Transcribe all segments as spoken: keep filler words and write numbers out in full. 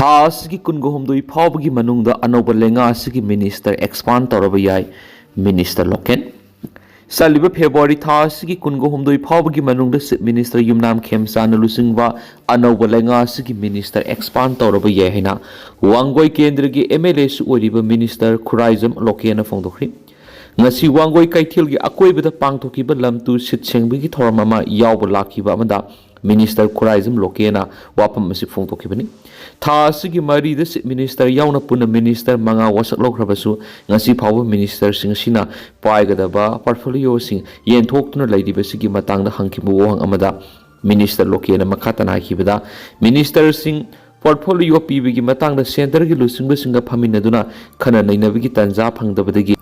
ꯊꯥ ꯑꯁꯤꯒꯤ ꯀꯨꯟꯒ ꯍꯨꯝꯗꯣꯏ ꯐꯥꯎꯕꯒꯤ ꯃꯅꯨꯡꯗ ꯑꯅꯧꯕ ꯂꯩꯉꯥꯛ ꯑꯁꯤꯒꯤ ꯃꯤꯅꯤꯁꯇꯔ ꯑꯦꯛꯁꯄꯥꯟ ꯇꯧꯔꯕ ꯌꯥꯏ, ꯃꯤꯅꯤꯁꯇꯔ ꯂꯣꯀꯦꯟ꯫ ꯆꯠꯂꯤꯕ ꯐꯦꯕ꯭ꯔꯨꯋꯥꯔꯤ ꯊꯥ ꯑꯁꯤꯒꯤ ꯀꯨꯟꯒ ꯍꯨꯝꯗꯣꯏ ꯐꯥꯎꯕꯒꯤ ꯃꯅꯨꯡꯗ ꯆꯤꯐ ꯃꯤꯅꯤꯁꯇꯔ ꯌꯨꯝꯅꯥꯝ ꯈꯦꯝꯆꯥꯟꯅ ꯂꯨꯆꯤꯡꯕ ꯑꯅꯧꯕ ꯂꯩꯉꯥꯛ ꯑꯁꯤꯒꯤ ꯃꯤꯅꯤꯁꯇꯔ ꯑꯦꯛꯁꯄꯥꯟ ꯇꯧꯔꯕ ꯌꯥꯏ ꯍꯥꯏꯅ ꯋꯥꯡꯒꯣꯏ ꯀꯦꯟꯗ꯭ꯔꯒꯤ ꯑꯦꯝ ꯑꯦꯜ ꯑꯦꯁꯨ ꯑꯣꯏꯔꯤꯕ ꯃꯤꯅꯤꯁꯇꯔ ꯈꯨꯔꯥꯏꯖꯝ ꯂꯣꯀꯦꯟꯅ ꯐꯣꯡꯗꯣꯛꯈ꯭ꯔꯤ꯫ ꯉꯁꯤ ꯋꯥꯡꯒꯣꯏ ꯀꯩꯊꯦꯜꯒꯤ ꯑꯀꯣꯏꯕꯗ ꯄꯥꯡꯊꯣꯛꯈꯤꯕ ꯂꯝ ꯇꯨ ꯁꯤꯠ ꯁꯦꯡꯕꯒꯤ ꯊꯧꯔꯝ ꯑꯃ ꯌꯥꯎꯕ ꯂꯥꯛꯈꯤꯕ ꯑꯃꯗ ꯃꯤꯅꯤꯁꯇꯔ ꯈꯨꯔꯥꯏꯖꯝ ꯂꯣꯀꯦꯟꯅ ꯋꯥꯐꯝ ꯑꯁꯤ ꯐꯣꯡꯗꯣꯛꯈꯤꯕꯅꯤ꯫ ꯊꯥ ꯑꯁꯤꯒꯤ ꯃꯔꯤꯗ ꯆꯤꯐ ꯃꯤꯅꯤꯁꯇꯔ ꯌꯥꯎꯅ ꯄꯨꯟꯅ ꯃꯤꯅꯤꯁꯇꯔ ꯃꯉꯥ ꯋꯥꯁꯛ ꯂꯧꯈ꯭ꯔꯕꯁꯨ, ꯉꯁꯤ ꯐꯥꯎꯕ ꯃꯤꯅꯤꯁꯇꯔꯁꯤꯡ ꯑꯁꯤꯅ ꯄꯥꯏꯒꯗꯕ ꯄꯣꯔꯠꯐꯣꯂꯤꯑꯣꯁꯤꯡ ꯌꯦꯟꯊꯣꯛꯇꯨꯅ ꯂꯩꯔꯤꯕꯁꯤꯒꯤ ꯃꯇꯥꯡꯗ ꯍꯪꯈꯤꯕ ꯋꯥꯍꯪ ꯑꯃꯗ ꯃꯤꯅꯤꯁꯇꯔ ꯂꯣꯀꯦꯟꯅ ꯃꯈꯥ ꯇꯥꯅ ꯍꯥꯏꯈꯤꯕꯗ, ꯃꯤꯅꯤꯁꯇꯔꯁꯤꯡ ꯄꯣꯔꯠꯐꯣꯂꯤꯑꯣ ꯄꯤꯕꯒꯤ ꯃꯇꯥꯡꯗ ꯁꯦꯟꯇꯔꯒꯤ ꯂꯨꯆꯤꯡꯕꯁꯤꯡꯒ ꯐꯝꯃꯤꯟꯅꯗꯨꯅ ꯈꯟꯅ ꯅꯩꯅꯕꯒꯤ ꯇꯥꯟꯖꯥ ꯐꯪꯗꯕꯗꯒꯤ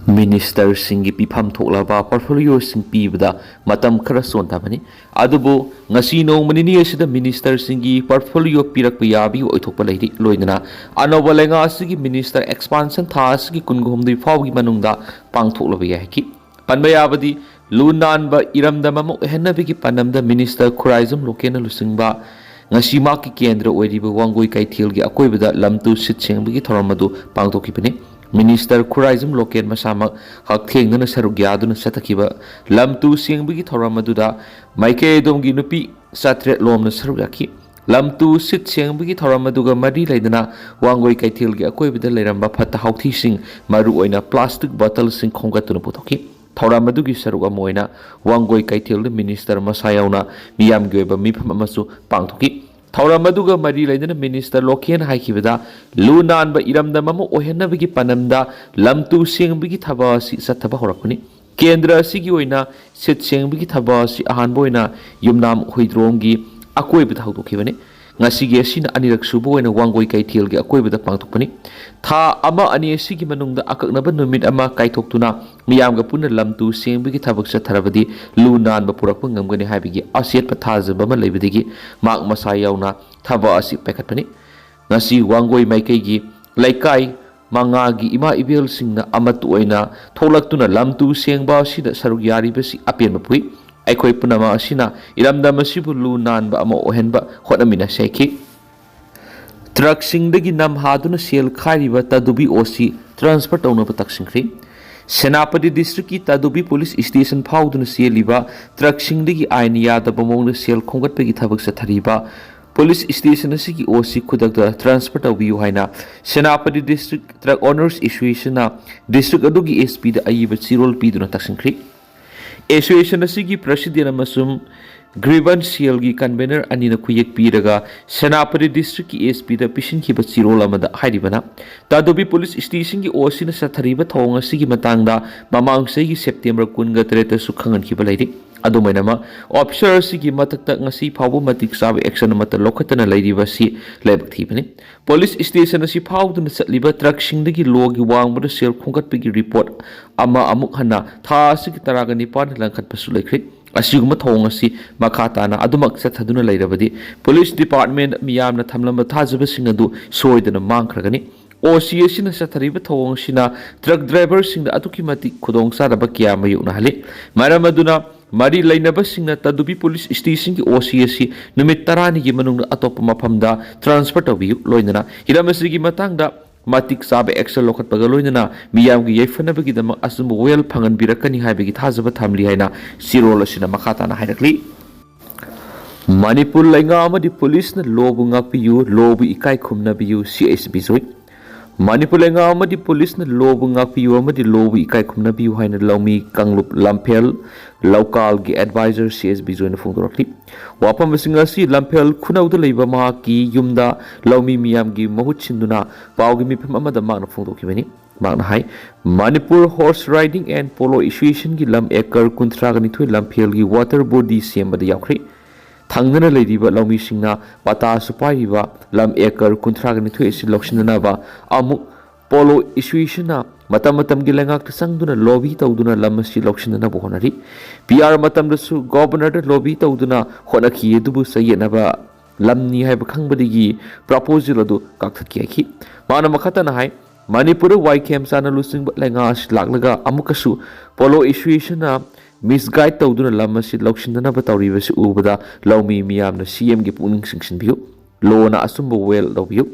ꯃꯤꯅꯤꯁꯇꯔꯁꯤꯡꯒꯤ ꯄꯤꯐꯝ ꯊꯣꯛꯂꯕ ꯄꯣꯔꯠꯐꯣꯂꯤꯑꯣꯁꯤꯡ ꯄꯤꯕꯗ ꯃꯇꯝ ꯈꯔ ꯆꯣꯟꯊꯕꯅꯤ꯫ ꯑꯗꯨꯕꯨ ꯉꯁꯤ ꯅꯣꯡꯃ ꯅꯤꯅꯤ ꯑꯁꯤꯗ ꯃꯤꯅꯤꯁꯇꯔꯁꯤꯡꯒꯤ ꯄꯣꯔꯠꯐꯣꯂꯤꯑꯣ ꯄꯤꯔꯛꯄ ꯌꯥꯕꯒꯤ ꯑꯣꯏꯊꯣꯛꯄ ꯂꯩꯔꯤ꯫ ꯂꯣꯏꯅꯅ ꯑꯅꯧꯕ ꯂꯩꯉꯥꯛ ꯑꯁꯤꯒꯤ ꯃꯤꯅꯤꯁꯇꯔ ꯑꯦꯛꯁꯄꯥꯟꯁꯟ ꯊꯥ ꯑꯁꯤꯒꯤ ꯀꯨꯟꯒ ꯍꯨꯝꯗꯣꯏ ꯐꯥꯎꯕꯒꯤ ꯃꯅꯨꯡꯗ ꯄꯥꯡꯊꯣꯛꯂꯕ ꯌꯥꯏ ꯍꯥꯏꯈꯤ꯫ ꯄꯟꯕ ꯌꯥꯕꯗꯤ, ꯂꯨ ꯅꯥꯟꯕ ꯏꯔꯝꯗꯝ ꯑꯃ ꯑꯣꯏꯍꯟꯅꯕꯒꯤ ꯄꯥꯟꯗꯝꯗ ꯃꯤꯅꯤꯁꯇꯔ ꯈꯨꯔꯥꯏꯖꯝ ꯂꯣꯀꯦꯟꯅ ꯂꯨꯆꯤꯡꯕ ꯉꯁꯤ ꯃꯍꯥꯛꯀꯤ ꯀꯦꯟꯗ꯭ꯔ ꯑꯣꯏꯔꯤꯕ ꯋꯥꯡꯒꯣꯏ ꯀꯩꯊꯦꯜꯒꯤ ꯑꯀꯣꯏꯕꯗ ꯂꯝ ꯇꯨ ꯁꯤꯠ ꯁꯦꯡꯕꯒꯤ ꯊꯧꯔꯝ ꯑꯗꯨ ꯄꯥꯡꯊꯣꯛꯈꯤꯕꯅꯤ꯫ ꯃꯤꯅꯤꯁꯇꯔ ꯈꯨꯔꯥꯏꯖꯝ ꯂꯣꯀꯦꯟ ꯃꯁꯥꯃꯛ ꯍꯛꯊꯦꯡꯅꯅ ꯁꯔꯨꯛ ꯌꯥꯗꯨꯅ ꯆꯠꯊꯈꯤꯕ ꯂꯝ ꯇꯨ ꯁꯦꯡꯕꯒꯤ ꯊꯧꯔꯝ ꯑꯗꯨꯗ ꯃꯥꯏꯀꯩ ꯑꯗꯣꯝꯒꯤ ꯅꯨꯄꯤ ꯆꯥꯇ꯭ꯔꯦꯠ ꯂꯣꯝꯅ ꯁꯔꯨꯛ ꯌꯥꯈꯤ꯫ ꯂꯝ ꯇꯨ ꯁꯤꯠ ꯁꯦꯡꯕꯒꯤ ꯊꯧꯔꯝ ꯑꯗꯨꯒ ꯃꯔꯤ ꯂꯩꯅꯅ ꯋꯥꯡꯒꯣꯏ ꯀꯩꯊꯦꯜꯒꯤ ꯑꯀꯣꯏꯕꯗ ꯂꯩꯔꯝꯕ ꯐꯠꯇ ꯍꯥꯎꯊꯤꯁꯤꯡ, ꯃꯔꯨꯑꯣꯏꯅ ꯄ꯭ꯂꯥꯁꯇꯤꯛ ꯕꯣꯇꯜꯁꯤꯡ ꯈꯣꯝꯒꯠꯇꯨꯅ ꯄꯨꯊꯣꯛꯈꯤ꯫ ꯊꯧꯔꯝ ꯑꯗꯨꯒꯤ ꯁꯔꯨꯛ ꯑꯃ ꯑꯣꯏꯅ ꯋꯥꯡꯒꯣꯏ ꯀꯩꯊꯦꯜꯗ ꯃꯤꯅꯤꯁꯇꯔ ꯃꯁꯥ ꯌꯥꯎꯅ ꯃꯤꯌꯥꯝꯒꯤ ꯑꯣꯏꯕ ꯃꯤꯐꯝ ꯑꯃꯁꯨ ꯄꯥꯡꯊꯣꯛꯈꯤ꯫ ꯊꯧꯔꯝ ꯑꯗꯨꯒ ꯃꯔꯤ ꯂꯩꯅꯅ ꯃꯤꯅꯤꯁꯇꯔ ꯂꯣꯀꯦꯟ ꯍꯥꯏꯈꯤꯕꯗ, ꯂꯨ ꯅꯥꯟꯕ ꯏꯔꯝꯗꯝ ꯑꯃ ꯑꯣꯏꯍꯟꯅꯕꯒꯤ ꯄꯥꯟꯗꯝꯗ ꯂꯝ ꯇꯨ ꯁꯦꯡꯕꯒꯤ ꯊꯕꯛ ꯑꯁꯤ ꯆꯠꯊꯕ ꯍꯧꯔꯛꯄꯅꯤ꯫ ꯀꯦꯟꯗ꯭ꯔ ꯑꯁꯤꯒꯤ ꯑꯣꯏꯅ ꯁꯤꯠ ꯁꯦꯡꯕꯒꯤ ꯊꯕꯛ ꯑꯁꯤ ꯑꯍꯥꯟꯕ ꯑꯣꯏꯅ ꯌꯨꯝꯅꯥꯝ ꯍꯨꯏꯗ꯭ꯔꯣꯝꯒꯤ ꯑꯀꯣꯏꯕꯗ ꯍꯧꯗꯣꯛꯈꯤꯕꯅꯤ꯫ ꯉꯁꯤꯒꯤ ꯑꯁꯤꯅ ꯑꯅꯤꯔꯛ ꯁꯨꯕ ꯑꯣꯏꯅ ꯋꯥꯡꯒꯣꯏ ꯀꯩꯊꯦꯜꯒꯤ ꯑꯀꯣꯏꯕꯗ ꯄꯥꯡꯊꯣꯛꯄꯅꯤ꯫ ꯊꯥ ꯑꯃ ꯑꯅꯤ ꯑꯁꯤꯒꯤ ꯃꯅꯨꯡꯗ ꯑꯀꯛꯅꯕ ꯅꯨꯃꯤꯠ ꯑꯃ ꯀꯥꯏꯊꯣꯛꯇꯨꯅ ꯃꯤꯌꯥꯝꯒ ꯄꯨꯟꯅ ꯂꯝ ꯇꯨ ꯁꯦꯡꯕꯒꯤ ꯊꯕꯛ ꯆꯠꯊꯔꯕꯗꯤ ꯂꯨ ꯅꯥꯟꯕ ꯄꯨꯔꯛꯄ ꯉꯝꯒꯅꯤ ꯍꯥꯏꯕꯒꯤ ꯑꯆꯦꯠꯄ ꯊꯥꯖꯕ ꯑꯃ ꯂꯩꯕꯗꯒꯤ ꯃꯍꯥꯛ ꯃꯁꯥ ꯌꯥꯎꯅ ꯊꯕꯛ ꯑꯁꯤ ꯄꯥꯏꯈꯠꯄꯅꯤ꯫ ꯉꯁꯤ ꯋꯥꯡꯒꯣꯏ ꯃꯥꯏꯀꯩꯒꯤ ꯂꯩꯀꯥꯏ ꯃꯉꯥꯒꯤ ꯏꯃꯥ ꯏꯕꯦꯜꯁꯤꯡꯅ ꯑꯃꯠꯇ ꯑꯣꯏꯅ ꯊꯣꯛꯂꯛꯇꯨꯅ ꯂꯝ ꯇꯨ ꯁꯦꯡꯕ ꯑꯁꯤꯗ ꯁꯔꯨꯛ ꯌꯥꯔꯤꯕꯁꯤ ꯑꯄꯦꯟꯕ ꯄꯣꯛꯏ꯫ ꯑꯩꯈꯣꯏ ꯄꯨꯝꯅꯃꯛ ꯑꯁꯤꯅ ꯏꯔꯝꯗꯝ ꯑꯁꯤꯕꯨ ꯂꯨ ꯅꯥꯟꯕ ꯑꯃ ꯑꯣꯏꯍꯟꯕ ꯍꯣꯠꯅꯃꯤꯟꯅꯁꯤ ꯍꯥꯏꯈꯤ꯫ ꯇ꯭ꯔꯛꯁꯤꯡꯗꯒꯤ ꯅꯝ ꯍꯥꯗꯨꯅ ꯁꯦꯜ ꯈꯥꯏꯔꯤꯕ ꯇꯥꯗꯨꯕꯤ ꯑꯣ ꯁꯤ ꯇ꯭ꯔꯥꯟꯁꯐꯔ ꯇꯧꯅꯕ ꯇꯛꯁꯤꯟꯈ꯭ꯔꯦ꯫ ꯁꯦꯅꯥꯄꯇꯤ ꯗꯤꯁꯇ꯭ꯔꯤꯛꯀꯤ ꯇꯥꯗꯨꯕꯤ ꯄꯨꯂꯤꯁ ꯁ꯭ꯇꯦꯁꯟ ꯐꯥꯎꯗꯨꯅ ꯆꯦꯜꯂꯤꯕ ꯇ꯭ꯔꯛꯁꯤꯡꯗꯒꯤ ꯑꯥꯏꯟ ꯌꯥꯗꯕ ꯃꯑꯣꯡꯗ ꯁꯦꯜ ꯈꯣꯝꯒꯠꯄꯒꯤ ꯊꯕꯛ ꯆꯠꯊꯔꯤꯕ ꯄꯨꯂꯤꯁ ꯁ꯭ꯇꯦꯁꯟ ꯑꯁꯤꯒꯤ ꯑꯣ ꯁꯤ ꯈꯨꯗꯛꯇ ꯇ꯭ꯔꯥꯟꯁꯐꯔ ꯇꯧꯕꯤꯌꯨ ꯍꯥꯏꯅ ꯁꯦꯅꯥꯄꯇꯤ ꯗꯤꯁꯇ꯭ꯔꯤꯛ ꯇ꯭ꯔꯛ ꯑꯣꯅꯔꯁ ꯑꯦꯁꯣꯁꯤꯌꯦꯁꯟꯅ ꯗꯤꯁꯇ꯭ꯔꯤꯛ ꯑꯗꯨꯒꯤ ꯑꯦꯁ ꯄꯤꯗ ꯑꯏꯕ ꯆꯦꯔꯣꯜ ꯄꯤꯗꯨꯅ ꯇꯛꯁꯤꯟꯈ꯭ꯔꯤ꯫ ꯑꯦꯁꯣꯁꯤꯌꯦꯁꯟ ꯑꯁꯤꯒꯤ ꯄ꯭ꯔꯁꯤꯗꯦꯟ ꯑꯃꯁꯨꯡ ꯒ꯭ꯔꯤꯚꯟꯁ ꯁꯦꯜꯒꯤ ꯀꯟꯚꯦꯅꯔ ꯑꯅꯤꯅ ꯈꯨꯌꯦꯛ ꯄꯤꯔꯒ ꯁꯦꯅꯥꯄꯇꯤ ꯗꯤꯁꯇ꯭ꯔꯤꯛꯀꯤ ꯑꯦꯁ ꯄꯤꯗ ꯄꯤꯁꯤꯟꯈꯤꯕ ꯆꯦꯔꯣꯜ ꯑꯃꯗ ꯍꯥꯏꯔꯤꯕꯅ, ꯇꯥꯗꯣꯕꯤ ꯄꯨꯂꯤꯁ ꯁ꯭ꯇꯦꯁꯟꯒꯤ ꯑꯣ ꯁꯤꯅ ꯆꯠꯊꯔꯤꯕ ꯊꯧꯑꯣꯡ ꯑꯁꯤꯒꯤ ꯃꯇꯥꯡꯗ ꯃꯃꯥꯡ ꯆꯍꯤꯒꯤ ꯁꯦꯞꯇꯦꯝꯕꯔ ꯀꯨꯟꯒ ꯇꯔꯦꯠꯇꯁꯨ ꯈꯪꯍꯟꯈꯤꯕ ꯂꯩꯔꯤ꯫ ꯑꯗꯨꯝ ꯑꯣꯏꯅꯃꯛ, ꯑꯣꯐꯤꯁꯥꯔ ꯑꯁꯤꯒꯤ ꯃꯊꯛꯇ ꯉꯁꯤ ꯐꯥꯎꯕ ꯃꯇꯤꯛ ꯆꯥꯕ ꯑꯦꯛꯁꯟ ꯑꯃꯠꯇ ꯂꯧꯈꯠꯇꯅ ꯂꯩꯔꯤꯕ ꯑꯁꯤ ꯂꯥꯏꯕꯛ ꯊꯤꯕꯅꯤ꯫ ꯄꯨꯂꯤꯁ ꯁ꯭ꯇꯦꯁꯟ ꯑꯁꯤ ꯐꯥꯎꯗꯨꯅ ꯆꯠꯂꯤꯕ ꯇ꯭ꯔꯛꯁꯤꯡꯗꯒꯤ ꯂꯣꯒꯤ ꯋꯥꯡꯃꯗ ꯁꯦꯜ ꯈꯣꯝꯒꯠꯄꯒꯤ ꯔꯤꯄꯣꯔꯠ ꯑꯃ ꯑꯃꯨꯛ ꯍꯟꯅ ꯊꯥ ꯑꯁꯤꯒꯤ ꯇꯔꯥꯒ ꯅꯤꯄꯥꯟꯗ ꯂꯪꯈꯠꯄꯁꯨ ꯂꯩꯈ꯭ꯔꯦ꯫ ꯑꯁꯤꯒꯨꯝꯕ ꯊꯧꯑꯣꯡ ꯑꯁꯤ ꯃꯈꯥ ꯇꯥꯅ ꯑꯗꯨꯃꯛ ꯆꯠꯊꯗꯨꯅ ꯂꯩꯔꯕꯗꯤ, ꯄꯨꯂꯤꯁ ꯗꯤꯄꯥꯔꯠꯃꯦꯟ ꯃꯤꯌꯥꯝꯅ ꯊꯝꯂꯝꯕ ꯊꯥꯖꯕꯁꯤꯡ ꯑꯗꯨ ꯁꯣꯏꯗꯅ ꯃꯥꯡꯈ꯭ꯔꯒꯅꯤ꯫ ꯑꯣ ꯁꯤ ꯑꯁꯤꯅ ꯆꯠꯊꯔꯤꯕ ꯊꯧꯑꯣꯡ ꯑꯁꯤꯅ ꯇ꯭ꯔꯛ ꯗ꯭ꯔꯥꯏꯚꯔꯁꯤꯡꯗ ꯑꯗꯨꯛꯀꯤ ꯃꯇꯤꯛ ꯈꯨꯗꯣꯡꯆꯥꯗꯕ ꯀꯌꯥ ꯃꯥꯌꯣꯛꯅꯍꯜꯂꯤ꯫ ꯃꯔꯝ ꯑꯗꯨꯅ, ꯃꯔꯤ ꯂꯩꯅꯕꯁꯤꯡꯅ ꯇꯥꯗꯨꯕꯤ ꯄꯨꯂꯤꯁ ꯁ꯭ꯇꯦꯁꯟꯒꯤ ꯑꯣ ꯁꯤ ꯑꯁꯤ ꯅꯨꯃꯤꯠ ꯇꯔꯥꯅꯤꯒꯤ ꯃꯅꯨꯡꯗ ꯑꯇꯣꯞꯄ ꯃꯐꯝꯗ ꯇ꯭ꯔꯥꯟꯁꯐꯔ ꯇꯧꯕꯤꯌꯨ꯫ ꯂꯣꯏꯅꯅ ꯍꯤꯔꯝ ꯑꯁꯤꯒꯤ ꯃꯇꯥꯡꯗ ꯃꯇꯤꯛ ꯆꯥꯕ ꯑꯦꯛꯁꯟ ꯂꯧꯈꯠꯄꯒ ꯂꯣꯏꯅꯅ ꯃꯤꯌꯥꯝꯒꯤ ꯌꯥꯏꯐꯅꯕꯒꯤꯗꯃꯛ ꯑꯆꯨꯝꯕ ꯋꯥꯌꯦꯜ ꯐꯪꯍꯟꯕꯤꯔꯛꯀꯅꯤ ꯍꯥꯏꯕꯒꯤ ꯊꯥꯖꯕ ꯊꯝꯂꯤ ꯍꯥꯏꯅ ꯆꯦꯔꯣꯜ ꯑꯁꯤꯅ ꯃꯈꯥ ꯇꯥꯅ ꯍꯥꯏꯔꯛꯂꯤ꯫ ꯃꯅꯤꯄꯨꯔ ꯂꯩꯉꯥꯛ ꯑꯃꯗꯤ ꯄꯨꯂꯤꯁꯅ ꯂꯣꯕꯨ ꯉꯥꯛꯄꯤꯌꯨ, ꯂꯣꯕꯨ ꯏꯀꯥꯏ ꯈꯨꯝꯅꯕꯤꯌꯨ, ꯁꯤ ꯑꯩꯆ ꯕꯤꯖꯣꯏ꯫ ꯃꯅꯤꯄꯨꯔ ꯂꯩꯉꯥꯛ ꯑꯃꯗꯤ ꯄꯨꯂꯤꯁꯅ ꯂꯣꯕꯨ ꯉꯥꯛꯄꯤꯌꯨ ꯑꯃꯗꯤ ꯂꯣꯕꯨ ꯏꯀꯥꯏ ꯈꯨꯝꯅꯕꯤꯌꯨ ꯍꯥꯏꯅ ꯂꯧꯃꯤ ꯀꯥꯡꯂꯨꯞ ꯂꯝꯐꯦꯜ ꯂꯧꯀꯥꯜꯒꯤ ꯑꯦꯗꯚꯥꯏꯖꯔ ꯁꯤ ꯑꯦꯁ ꯕꯤꯖꯣꯏꯅ ꯐꯣꯡꯗꯣꯔꯛꯂꯤ꯫ ꯋꯥꯐꯝꯁꯤꯡ ꯑꯁꯤ ꯂꯝꯐꯦꯜ ꯈꯨꯅꯧꯗ ꯂꯩꯕ ꯃꯍꯥꯛꯀꯤ ꯌꯨꯝꯗ ꯂꯧꯃꯤ ꯃꯤꯌꯥꯝꯒꯤ ꯃꯍꯨꯠ ꯁꯤꯟꯗꯨꯅ ꯄꯥꯎꯒꯤ ꯃꯤꯐꯝ ꯑꯃꯗ ꯃꯍꯥꯛꯅ ꯐꯣꯡꯗꯣꯛꯈꯤꯕꯅꯤ꯫ ꯃꯍꯥꯛꯅ ꯍꯥꯏ, Manipur horse riding and polo ꯑꯦꯁꯣꯁꯤꯌꯦꯁꯟꯒꯤ ꯂꯝ ꯑꯦꯀꯔ ꯀꯨꯟꯊ꯭ꯔꯥꯒ ꯅꯤꯊꯣꯏ ꯂꯝꯐꯦꯜꯒꯤ ꯋꯥꯇꯔ ꯕꯣꯗꯤ ꯁꯦꯝꯕꯗ ꯌꯥꯎꯈ꯭ꯔꯦ꯫ ꯊꯪꯅꯅ ꯂꯩꯔꯤꯕ ꯂꯧꯃꯤꯁꯤꯡꯅ ꯄꯇꯥꯁꯨ ꯄꯥꯏꯔꯤꯕ ꯂꯝ ꯑꯦꯀꯔ ꯀꯨꯟꯊ꯭ꯔꯥꯒ ꯅꯤꯊꯣꯏ ꯑꯁꯤ ꯂꯧꯁꯤꯟꯅꯅꯕ ꯑꯃꯨꯛ ꯄꯣꯂꯣ ꯑꯦꯁꯣꯁꯤꯌꯦꯁꯟꯅ ꯃꯇꯝ ꯃꯇꯝꯒꯤ ꯂꯩꯉꯥꯛꯇ ꯆꯪꯗꯨꯅ ꯂꯣꯕꯤ ꯇꯧꯗꯨꯅ ꯂꯝ ꯑꯁꯤ ꯂꯧꯁꯤꯟꯅꯅꯕ ꯍꯣꯠꯅꯔꯤ꯫ ꯄꯤ ꯑꯥꯔ ꯃꯇꯝꯗꯁꯨ ꯒꯣꯕꯔꯅꯔꯗ ꯂꯣꯕꯤ ꯇꯧꯗꯨꯅ ꯍꯣꯠꯅꯈꯤ, ꯑꯗꯨꯕꯨ ꯆꯌꯦꯠꯅꯕ ꯂꯝꯅꯤ ꯍꯥꯏꯕ ꯈꯪꯕꯗꯒꯤ ꯄ꯭ꯔꯄꯣꯖꯦꯜ ꯑꯗꯨ ꯀꯛꯊꯠꯈꯤ ꯍꯥꯏꯈꯤ꯫ ꯃꯥꯅ ꯃꯈꯥ ꯇꯥꯅ ꯍꯥꯏ, ꯃꯅꯤꯄꯨꯔꯗ ꯋꯥꯏꯈꯦꯝ ꯆꯥꯅ ꯂꯨꯆꯤꯡꯕ ꯂꯩꯉꯥꯛ ꯑꯁꯤ ꯂꯥꯛꯂꯒ ꯑꯃꯨꯛꯀꯁꯨ ꯄꯣꯂꯣ ꯑꯦꯁꯣꯁꯤꯌꯦꯁꯟꯅ ꯃꯤꯁꯒꯥꯏꯗ ꯇꯧꯗꯨꯅ ꯂꯝ ꯑꯁꯤ ꯂꯧꯁꯤꯟꯅꯅꯕ ꯇꯧꯔꯤꯕꯁꯤ ꯎꯕꯗ ꯂꯧꯃꯤ ꯃꯤꯌꯥꯝꯅ ꯁꯤ ꯑꯦꯝꯒꯤ ꯄꯨꯛꯅꯤꯡ ꯆꯤꯡꯁꯤꯟꯕꯤꯌꯨ꯫ ꯂꯣꯅ ꯑꯆꯨꯝꯕ ꯋꯦꯜ ꯂꯧꯕꯤꯌꯨ꯫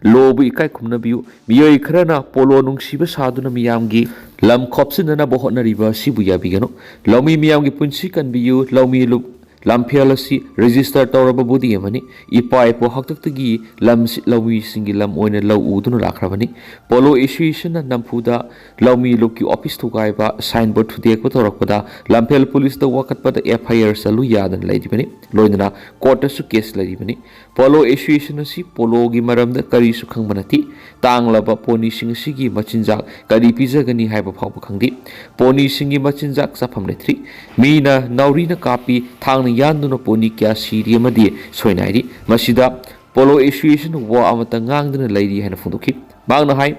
ꯂꯣꯕꯨ ꯏꯀꯥꯏ ꯈꯨꯝꯅꯕꯤꯌꯨ꯫ ꯃꯤꯑꯣꯏ ꯈꯔꯅ ꯄꯣꯂꯣ ꯅꯨꯡꯁꯤꯕ ꯁꯥꯗꯨꯅ ꯃꯤꯌꯥꯝꯒꯤ ꯂꯝ ꯈꯣꯞꯆꯤꯟꯅꯅꯕ ꯍꯣꯠꯅꯔꯤꯕ ꯑꯁꯤꯕꯨ ꯌꯥꯕꯤꯒꯅꯨ꯫ ꯂꯧꯃꯤ ꯃꯤꯌꯥꯝꯒꯤ ꯄꯨꯟꯁꯤ ꯀꯟꯕꯤꯌꯨ꯫ ꯂꯧꯃꯤ ꯂꯨꯞ ꯂꯝꯐꯦꯜ ꯑꯁꯤ ꯔꯦꯖꯤꯁꯇꯔ ꯇꯧꯔꯕ ꯕꯣꯗꯤ ꯑꯃꯅꯤ꯫ ꯏꯄꯥ ꯏꯄꯨ ꯍꯥꯛꯇꯛꯇꯒꯤ ꯂꯝꯁꯤ ꯂꯧꯃꯤꯁꯤꯡꯒꯤ ꯂꯝ ꯑꯣꯏꯅ ꯂꯧ ꯎꯗꯨꯅ ꯂꯥꯛꯈ꯭ꯔꯕꯅꯤ꯫ ꯄꯣꯂꯣ ꯑꯦꯁꯣꯁꯤꯌꯦꯁꯟꯅ ꯅꯝꯐꯨꯗ ꯂꯧꯃꯤ ꯂꯨꯞꯀꯤ ꯑꯣꯐꯤꯁ ꯊꯨꯒꯥꯏꯕ, ꯁꯥꯏꯟꯕꯣꯔꯗ ꯊꯨꯗꯦꯛꯄ ꯇꯧꯔꯛꯄꯗ ꯂꯝꯐꯦꯜ ꯄꯨꯂꯤꯁꯇ ꯋꯥꯀꯠꯄꯗ ꯑꯦꯐ ꯑꯥꯏ ꯑꯥꯔ ꯆꯠꯂꯨ ꯌꯥꯗꯅ ꯂꯩꯔꯤꯕꯅꯤ꯫ ꯂꯣꯏꯅꯅ ꯀꯣꯔꯠꯇꯁꯨ ꯀꯦꯁ ꯂꯩꯔꯤꯕꯅꯤ꯫ ꯄꯣꯂꯣ ꯑꯦꯁꯣꯁꯤꯌꯦꯁꯟ ꯑꯁꯤ ꯄꯣꯂꯣꯒꯤ ꯃꯔꯝꯗ ꯀꯔꯤꯁꯨ ꯈꯪꯕ ꯅꯠꯇꯦ꯫ ꯇꯥꯡꯂꯕ ꯄꯣꯅꯤꯁꯤꯡ ꯑꯁꯤꯒꯤ ꯃꯆꯤꯟꯖꯥꯛ ꯀꯔꯤ ꯄꯤꯖꯒꯅꯤ ꯍꯥꯏꯕ ꯐꯥꯎꯕ ꯈꯪꯗꯦ꯫ ꯄꯣꯅꯤꯁꯤꯡꯒꯤ ꯃꯆꯤꯟꯖꯥꯛ ꯆꯥꯐꯝ ꯂꯩꯇ꯭ꯔꯤ꯫ ꯃꯤꯅ ꯅꯥꯎꯔꯤꯅ ꯀꯥꯞꯄꯤ, ꯊꯥꯡꯅ ꯌꯥꯟꯗꯨꯅ ꯄꯣꯅꯤ ꯀꯌꯥ ꯁꯤꯔꯤ ꯑꯃꯗꯤ ꯁꯣꯏꯅꯥꯏꯔꯤ꯫ ꯃꯁꯤꯗ ꯄꯣꯂꯣ ꯑꯦꯁꯣꯁꯤꯌꯦꯁꯟ ꯋꯥ ꯑꯃꯇ ꯉꯥꯡꯗꯨꯅ ꯂꯩꯔꯤ ꯍꯥꯏꯅ ꯐꯣꯡꯗꯣꯛꯈꯤ꯫ ꯃꯍꯥꯛꯅ ꯍꯥꯏ,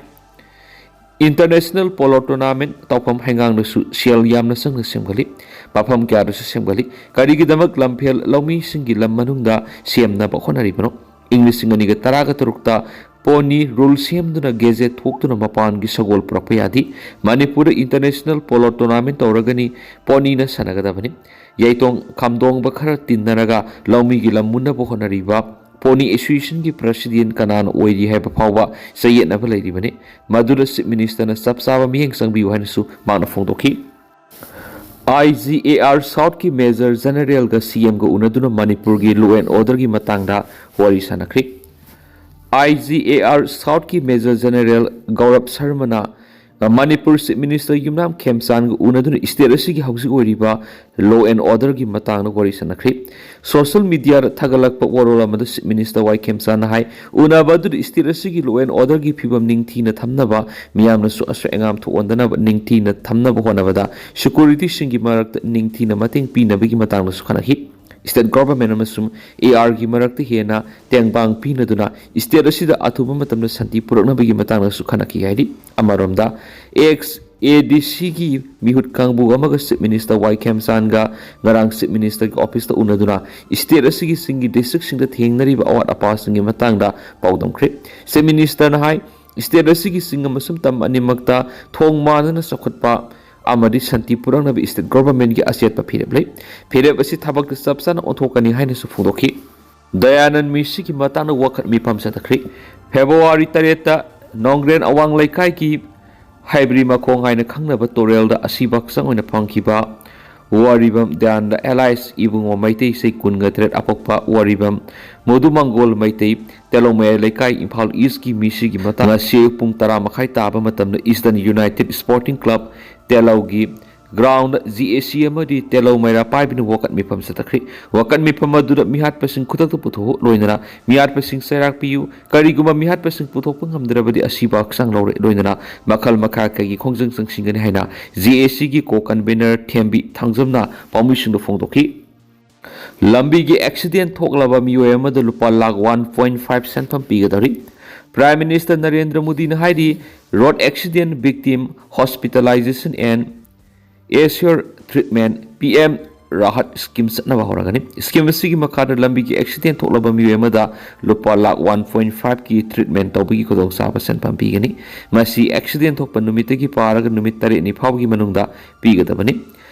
ꯏꯟꯇꯔꯅꯦꯁꯅꯦꯜ ꯄꯣꯂꯣ ꯇꯣꯔꯅꯥꯃꯦꯟꯠ ꯇꯧꯐꯝ ꯍꯩꯉꯥꯡꯗꯁꯨ ꯁꯦꯜ ꯌꯥꯝꯅ ꯆꯪꯅ ꯁꯦꯝꯒꯠꯂꯤ, ꯃꯐꯝ ꯀꯌꯥꯗꯁꯨ ꯁꯦꯝꯒꯠꯂꯤ꯫ ꯀꯔꯤꯒꯤꯗꯃꯛ ꯂꯝꯐꯦꯜ ꯂꯧꯃꯤꯁꯤꯡꯒꯤ ꯂꯝ ꯃꯅꯨꯡꯗ ꯁꯦꯝꯅꯕ ꯍꯣꯠꯅꯔꯤꯕꯅꯣ? ꯏꯪ ꯂꯤꯁꯤꯡ ꯑꯅꯤꯒ ꯇꯔꯥꯒ ꯇꯔꯨꯛꯇ ꯄꯣꯅꯤ ꯔꯨꯜ ꯁꯦꯝꯗꯨꯅ ꯒꯦꯖꯦꯠ ꯊꯣꯛꯇꯨꯅ ꯃꯄꯥꯟꯒꯤ ꯁꯒꯣꯜ ꯄꯨꯔꯛꯄ ꯌꯥꯗꯦ꯫ ꯃꯅꯤꯄꯨꯔꯗ ꯏꯟꯇꯔꯅꯦꯁꯅꯦꯜ ꯄꯣꯂꯣ ꯇꯣꯔꯅꯥꯃꯦꯟꯠ ꯇꯧꯔꯒꯅꯤ, ꯄꯣꯅꯤꯅ ꯁꯥꯟꯅꯒꯗꯕꯅꯤ꯫ ꯌꯥꯏꯇꯣꯡ ꯈꯥꯝꯗꯣꯡꯕ ꯈꯔ ꯇꯤꯟꯅꯔꯒ ꯂꯧꯃꯤꯒꯤ ꯂꯝ ꯃꯨꯟꯅꯕ ꯍꯣꯠꯅꯔꯤꯕ ꯄꯣꯅꯤ ꯑꯦꯁꯣꯁꯤꯌꯦꯁꯟꯒꯤ ꯄ꯭ꯔꯁꯤꯗꯦꯟꯠ ꯀꯅꯥꯅ ꯑꯣꯏꯔꯤ ꯍꯥꯏꯕ ꯐꯥꯎꯕ ꯆꯌꯦꯠꯅꯕ ꯂꯩꯔꯤꯕꯅꯤ꯫ ꯃꯗꯨꯗ ꯆꯤꯐ ꯃꯤꯅꯤꯁꯇꯔꯅ ꯆꯞ ꯆꯥꯕ ꯃꯤꯠꯌꯦꯡ ꯆꯪꯕꯤꯌꯨ ꯍꯥꯏꯅꯁꯨ ꯃꯍꯥꯛꯅ ꯐꯣꯡꯗꯣꯛꯈꯤ꯫ ꯑꯥꯏ ꯖꯤ ꯑꯦ ꯑꯥꯔ ꯁꯥꯎꯠꯀꯤ ꯃꯦꯖꯔ ꯖꯦꯅꯔꯦꯜꯒ ꯁꯤ ꯑꯦꯝꯒ ꯎꯅꯗꯨꯅ ꯃꯅꯤꯄꯨꯔꯒꯤ ꯂꯣ ꯑꯦꯟ ꯑꯣꯔꯗꯔꯒꯤ ꯃꯇꯥꯡꯗ ꯋꯥꯔꯤ ꯁꯥꯅꯈ꯭ꯔꯤ꯫ ꯑꯥꯏ ꯖꯤ ꯑꯦ ꯑꯥꯔ ꯁꯥꯎꯠꯀꯤ ꯃꯦꯖꯔ ꯖꯦꯅꯔꯦꯜ ꯒꯧꯔꯕ ꯁꯔꯃꯅ ꯃꯅꯤꯄꯨꯔ ꯆꯤꯐ ꯃꯤꯅꯤꯁꯇꯔ ꯌꯨꯝꯅꯥꯝ ꯈꯦꯝꯆꯥꯟꯒ ꯎꯅꯗꯨꯅ ꯁ꯭ꯇꯦꯠ ꯑꯁꯤꯒꯤ ꯍꯧꯖꯤꯛ ꯑꯣꯏꯔꯤꯕ ꯂꯣ ꯑꯦꯟ ꯑꯣꯔꯗꯔꯒꯤ ꯃꯇꯥꯡꯗ ꯋꯥꯔꯤ ꯁꯥꯅꯈ꯭ꯔꯤ꯫ ꯁꯣꯁꯤꯌꯦꯜ ꯃꯤꯗꯤꯌꯥꯗ ꯊꯥꯒꯠꯂꯛꯄ ꯋꯥꯔꯣꯜ ꯑꯃꯗ ꯆꯤꯐ ꯃꯤꯅꯤꯁꯇꯔ ꯋꯥꯏ ꯈꯦꯝꯆꯥꯟꯅ ꯍꯥꯏ, ꯎꯅꯕ ꯑꯗꯨꯗ ꯁ꯭ꯇꯦꯠ ꯑꯁꯤꯒꯤ ꯂꯣ ꯑꯦꯟ ꯑꯣꯔꯗꯔꯒꯤ ꯐꯤꯕꯝ ꯅꯤꯡꯊꯤꯅ ꯊꯝꯅꯕ, ꯃꯤꯌꯥꯝꯅꯁꯨ ꯑꯁꯣꯏ ꯑꯉꯥꯝ ꯊꯣꯛꯍꯟꯗꯅꯕ ꯅꯤꯡꯊꯤꯅ ꯊꯝꯅꯕ ꯍꯣꯠꯅꯕꯗ ꯁꯦꯀ꯭ꯌꯨꯔꯤꯇꯤꯁꯤꯡꯒꯤ ꯃꯔꯛꯇ ꯅꯤꯡꯊꯤꯅ ꯃꯇꯦꯡ ꯄꯤꯅꯕꯒꯤ ꯃꯇꯥꯡꯗꯁꯨ ꯈꯟꯅꯈꯤ꯫ ꯁ꯭ꯇꯦꯠ ꯒꯣꯚꯔꯟꯃꯦꯟꯠ ꯑꯃꯁꯨꯡ ꯑꯦ ꯑꯥꯔꯒꯤ ꯃꯔꯛꯇ ꯍꯦꯟꯅ ꯇꯦꯡꯕꯥꯡ ꯄꯤꯅꯗꯨꯅ ꯁ꯭ꯇꯦꯠ ꯑꯁꯤꯗ ꯑꯊꯨꯕ ꯃꯇꯝꯗ ꯁꯥꯟꯇꯤ ꯄꯨꯔꯛꯅꯕꯒꯤ ꯃꯇꯥꯡꯗꯁꯨ ꯈꯟꯅꯈꯤ ꯍꯥꯏꯔꯤ꯫ ꯑꯃꯔꯣꯝꯗ, ꯑꯦꯛꯁ ꯑꯦ ꯗꯤ ꯁꯤꯒꯤ ꯃꯤꯍꯨꯠ ꯀꯥꯡꯕꯨ ꯑꯃꯒ ꯆꯤꯐ ꯃꯤꯅꯤꯁꯇꯔ ꯋꯥꯏ ꯈꯦꯝꯆꯥꯟꯒ ꯉꯔꯥꯡ ꯆꯤꯐ ꯃꯤꯅꯤꯁꯇꯔꯒꯤ ꯑꯣꯐꯤꯁꯇ ꯎꯅꯗꯨꯅ ꯁ꯭ꯇꯦꯠ ꯑꯁꯤꯒꯤ ꯆꯤꯡꯒꯤ ꯗꯤꯁꯇ꯭ꯔꯤꯛꯁꯤꯡꯗ ꯊꯦꯡꯅꯔꯤꯕ ꯑꯋꯥꯠ ꯑꯄꯥꯁꯤꯡꯒꯤ ꯃꯇꯥꯡꯗ ꯄꯥꯎꯗꯝꯈ꯭ꯔꯦ꯫ ꯆꯤꯐ ꯃꯤꯅꯤꯁꯇꯔꯅ ꯍꯥꯏ, ꯁ꯭ꯇꯦꯠ ꯑꯁꯤꯒꯤ ꯆꯤꯡ ꯑꯃꯁꯨꯡ ꯇꯝ ꯑꯅꯤꯃꯛꯇ ꯊꯣꯡ ꯃꯥꯟꯅꯅ ꯆꯥꯎꯈꯠꯄ ꯑꯃꯗꯤ ꯁꯥꯟꯇꯤ ꯄꯨꯔꯛꯅꯕ ꯁ꯭ꯇꯦꯠ ꯒꯣꯚꯔꯟꯃꯦꯟꯠꯀꯤ ꯑꯆꯦꯠꯄ ꯐꯤꯔꯦꯞ ꯂꯩ꯫ ꯐꯤꯔꯦꯞ ꯑꯁꯤ ꯊꯕꯛꯇ ꯆꯞ ꯆꯥꯅ ꯑꯣꯟꯊꯣꯛꯀꯅꯤ ꯍꯥꯏꯅꯁꯨ ꯐꯣꯡꯗꯣꯛꯈꯤ꯫ ꯗꯌꯥꯅꯟ ꯃꯤꯁꯤꯒꯤ ꯃꯇꯥꯡꯗ ꯋꯥꯀꯠ ꯃꯤꯐꯝ ꯆꯠꯊꯈ꯭ꯔꯤ꯫ ꯐꯦꯕ꯭ꯔꯨꯋꯥꯔꯤ ꯇꯔꯦꯠꯇ ꯅꯣꯡꯒ꯭ꯔꯦꯟ ꯑꯋꯥꯡ ꯂꯩꯀꯥꯏꯒꯤ ꯍꯩꯕ꯭ꯔꯤ ꯃꯈꯣꯡ ꯍꯥꯏꯅ ꯈꯪꯅꯕ ꯇꯨꯔꯦꯜꯗ ꯑꯁꯤꯕ ꯍꯛꯆꯥꯡ ꯑꯣꯏꯅ ꯐꯪꯈꯤꯕ ꯋꯥꯔꯤꯕꯝ ꯗ꯭ꯌꯥꯟꯗ ꯑꯦꯂꯥꯏꯁ ꯏꯕꯨꯡꯉꯣ ꯃꯩꯇꯩ ꯆꯍꯤ ꯀꯨꯟꯒ ꯇꯔꯦꯠ ꯑꯄꯣꯛꯄ ꯋꯥꯔꯤꯕꯝ ꯃꯣꯗꯨ ꯃꯪꯒꯣꯜ ꯃꯩꯇꯩ ꯇꯦꯂꯧꯃꯩ ꯂꯩꯀꯥꯏ ꯏꯝꯐꯥꯜ ꯏꯁꯀꯤ ꯃꯤꯁꯤꯒꯤ ꯃꯇꯥꯡ ꯉꯁꯤ ꯑꯌꯨꯛ ꯄꯨꯡ ꯇꯔꯥ ꯃꯈꯥꯏ ꯇꯥꯕ ꯃꯇꯝꯗ ꯏꯁꯇꯔꯟ ꯌꯨꯅꯥꯏꯇꯦꯠ ꯁ꯭ꯄꯣꯔꯇꯤꯡ ꯀ꯭ꯂꯕ ꯇꯦꯂꯧꯒꯤ ꯒ꯭ꯔꯥꯎꯟꯗ ꯖꯤ ꯑꯦ ꯁꯤ ꯑꯃꯗꯤ ꯇꯦꯂꯧ ꯃꯩꯔꯥ ꯄꯥꯏꯕꯤꯅ ꯋꯥꯀꯠ ꯃꯤꯐꯝ ꯆꯠꯊꯈ꯭ꯔꯤ꯫ ꯋꯥꯀꯠ ꯃꯤꯐꯝ ꯑꯗꯨꯗ ꯃꯤꯍꯥꯠꯄꯁꯤꯡ ꯈꯨꯗꯛꯇ ꯄꯨꯊꯣꯛꯎ ꯂꯣꯏꯅꯅ ꯃꯤꯍꯥꯠꯄꯁꯤꯡ ꯆꯩꯔꯥꯛ ꯄꯤꯌꯨ, ꯀꯔꯤꯒꯨꯝꯕ ꯃꯤꯍꯥꯠꯄꯁꯤꯡ ꯄꯨꯊꯣꯛꯄ ꯉꯝꯗ꯭ꯔꯕꯗꯤ ꯑꯁꯤꯕ ꯍꯛꯆꯥꯡ ꯂꯧꯔꯦ ꯂꯣꯏꯅꯅ ꯃꯈꯜ ꯃꯈꯥ ꯀꯌꯥꯒꯤ ꯈꯣꯡꯖꯪ ꯆꯪꯁꯤꯟꯒꯅꯤ ꯍꯥꯏꯅ ꯖꯤ ꯑꯦ ꯁꯤꯒꯤ ꯀꯣ ꯀꯟꯚꯦꯅꯔ ꯊꯦꯝꯕꯤ ꯊꯥꯡꯖꯝꯅ ꯄꯥꯎꯃꯤꯁꯤꯡꯗ ꯐꯣꯡꯗꯣꯛꯈꯤ꯫ ꯂꯝꯕꯤꯒꯤ ꯑꯦꯛꯁꯤꯗꯦꯟ ꯊꯣꯛꯂꯕ ꯃꯤꯑꯣꯏ ꯑꯃꯗ ꯂꯨꯄꯥ ꯂꯥꯈ ꯋꯥꯟ ꯄꯣꯏꯟ ꯐꯥꯏꯚ ꯁꯦꯟꯐꯝ ꯄꯤꯒꯗꯧꯔꯤ꯫ ꯄ꯭ꯔꯥꯏꯝ ꯃꯤꯅꯤꯁꯇꯔ ꯅꯔꯦꯟꯗ꯭ꯔ ꯃꯣꯗꯤꯅ ꯍꯥꯏꯔꯤ, road accident victim hospitalization and assure treatment, P M Rahat scheme ꯆꯠꯅꯕ ꯍꯧꯔꯒꯅꯤ꯫ ꯁ꯭ꯀꯤꯝ ꯑꯁꯤꯒꯤ ꯃꯈꯥꯗ ꯂꯝꯕꯤꯒꯤ ꯑꯦꯛꯁꯤꯗꯦꯟ ꯊꯣꯛꯂꯕ ꯃꯤꯑꯣꯏ ꯑꯃꯗ ꯂꯨꯄꯥ ꯂꯥꯈ ꯋꯥꯟ ꯄꯣꯏꯟ ꯐꯥꯏꯚꯀꯤ ꯇ꯭ꯔꯤꯠꯃꯦꯟ ꯇꯧꯕꯒꯤ ꯈꯨꯗꯣꯡꯆꯥꯕ ꯁꯦꯟꯐꯝ ꯄꯤꯒꯅꯤ꯫ ꯃꯁꯤ ꯑꯦꯛꯁꯤꯗꯦꯟ ꯊꯣꯛꯄ ꯅꯨꯃꯤꯠꯇꯒꯤ ꯄꯥꯔꯒ ꯅꯨꯃꯤꯠ ꯇꯔꯦꯠꯅꯤ ꯐꯥꯎꯕꯒꯤ ꯃꯅꯨꯡꯗ ꯄꯤꯒꯗꯕꯅꯤ꯫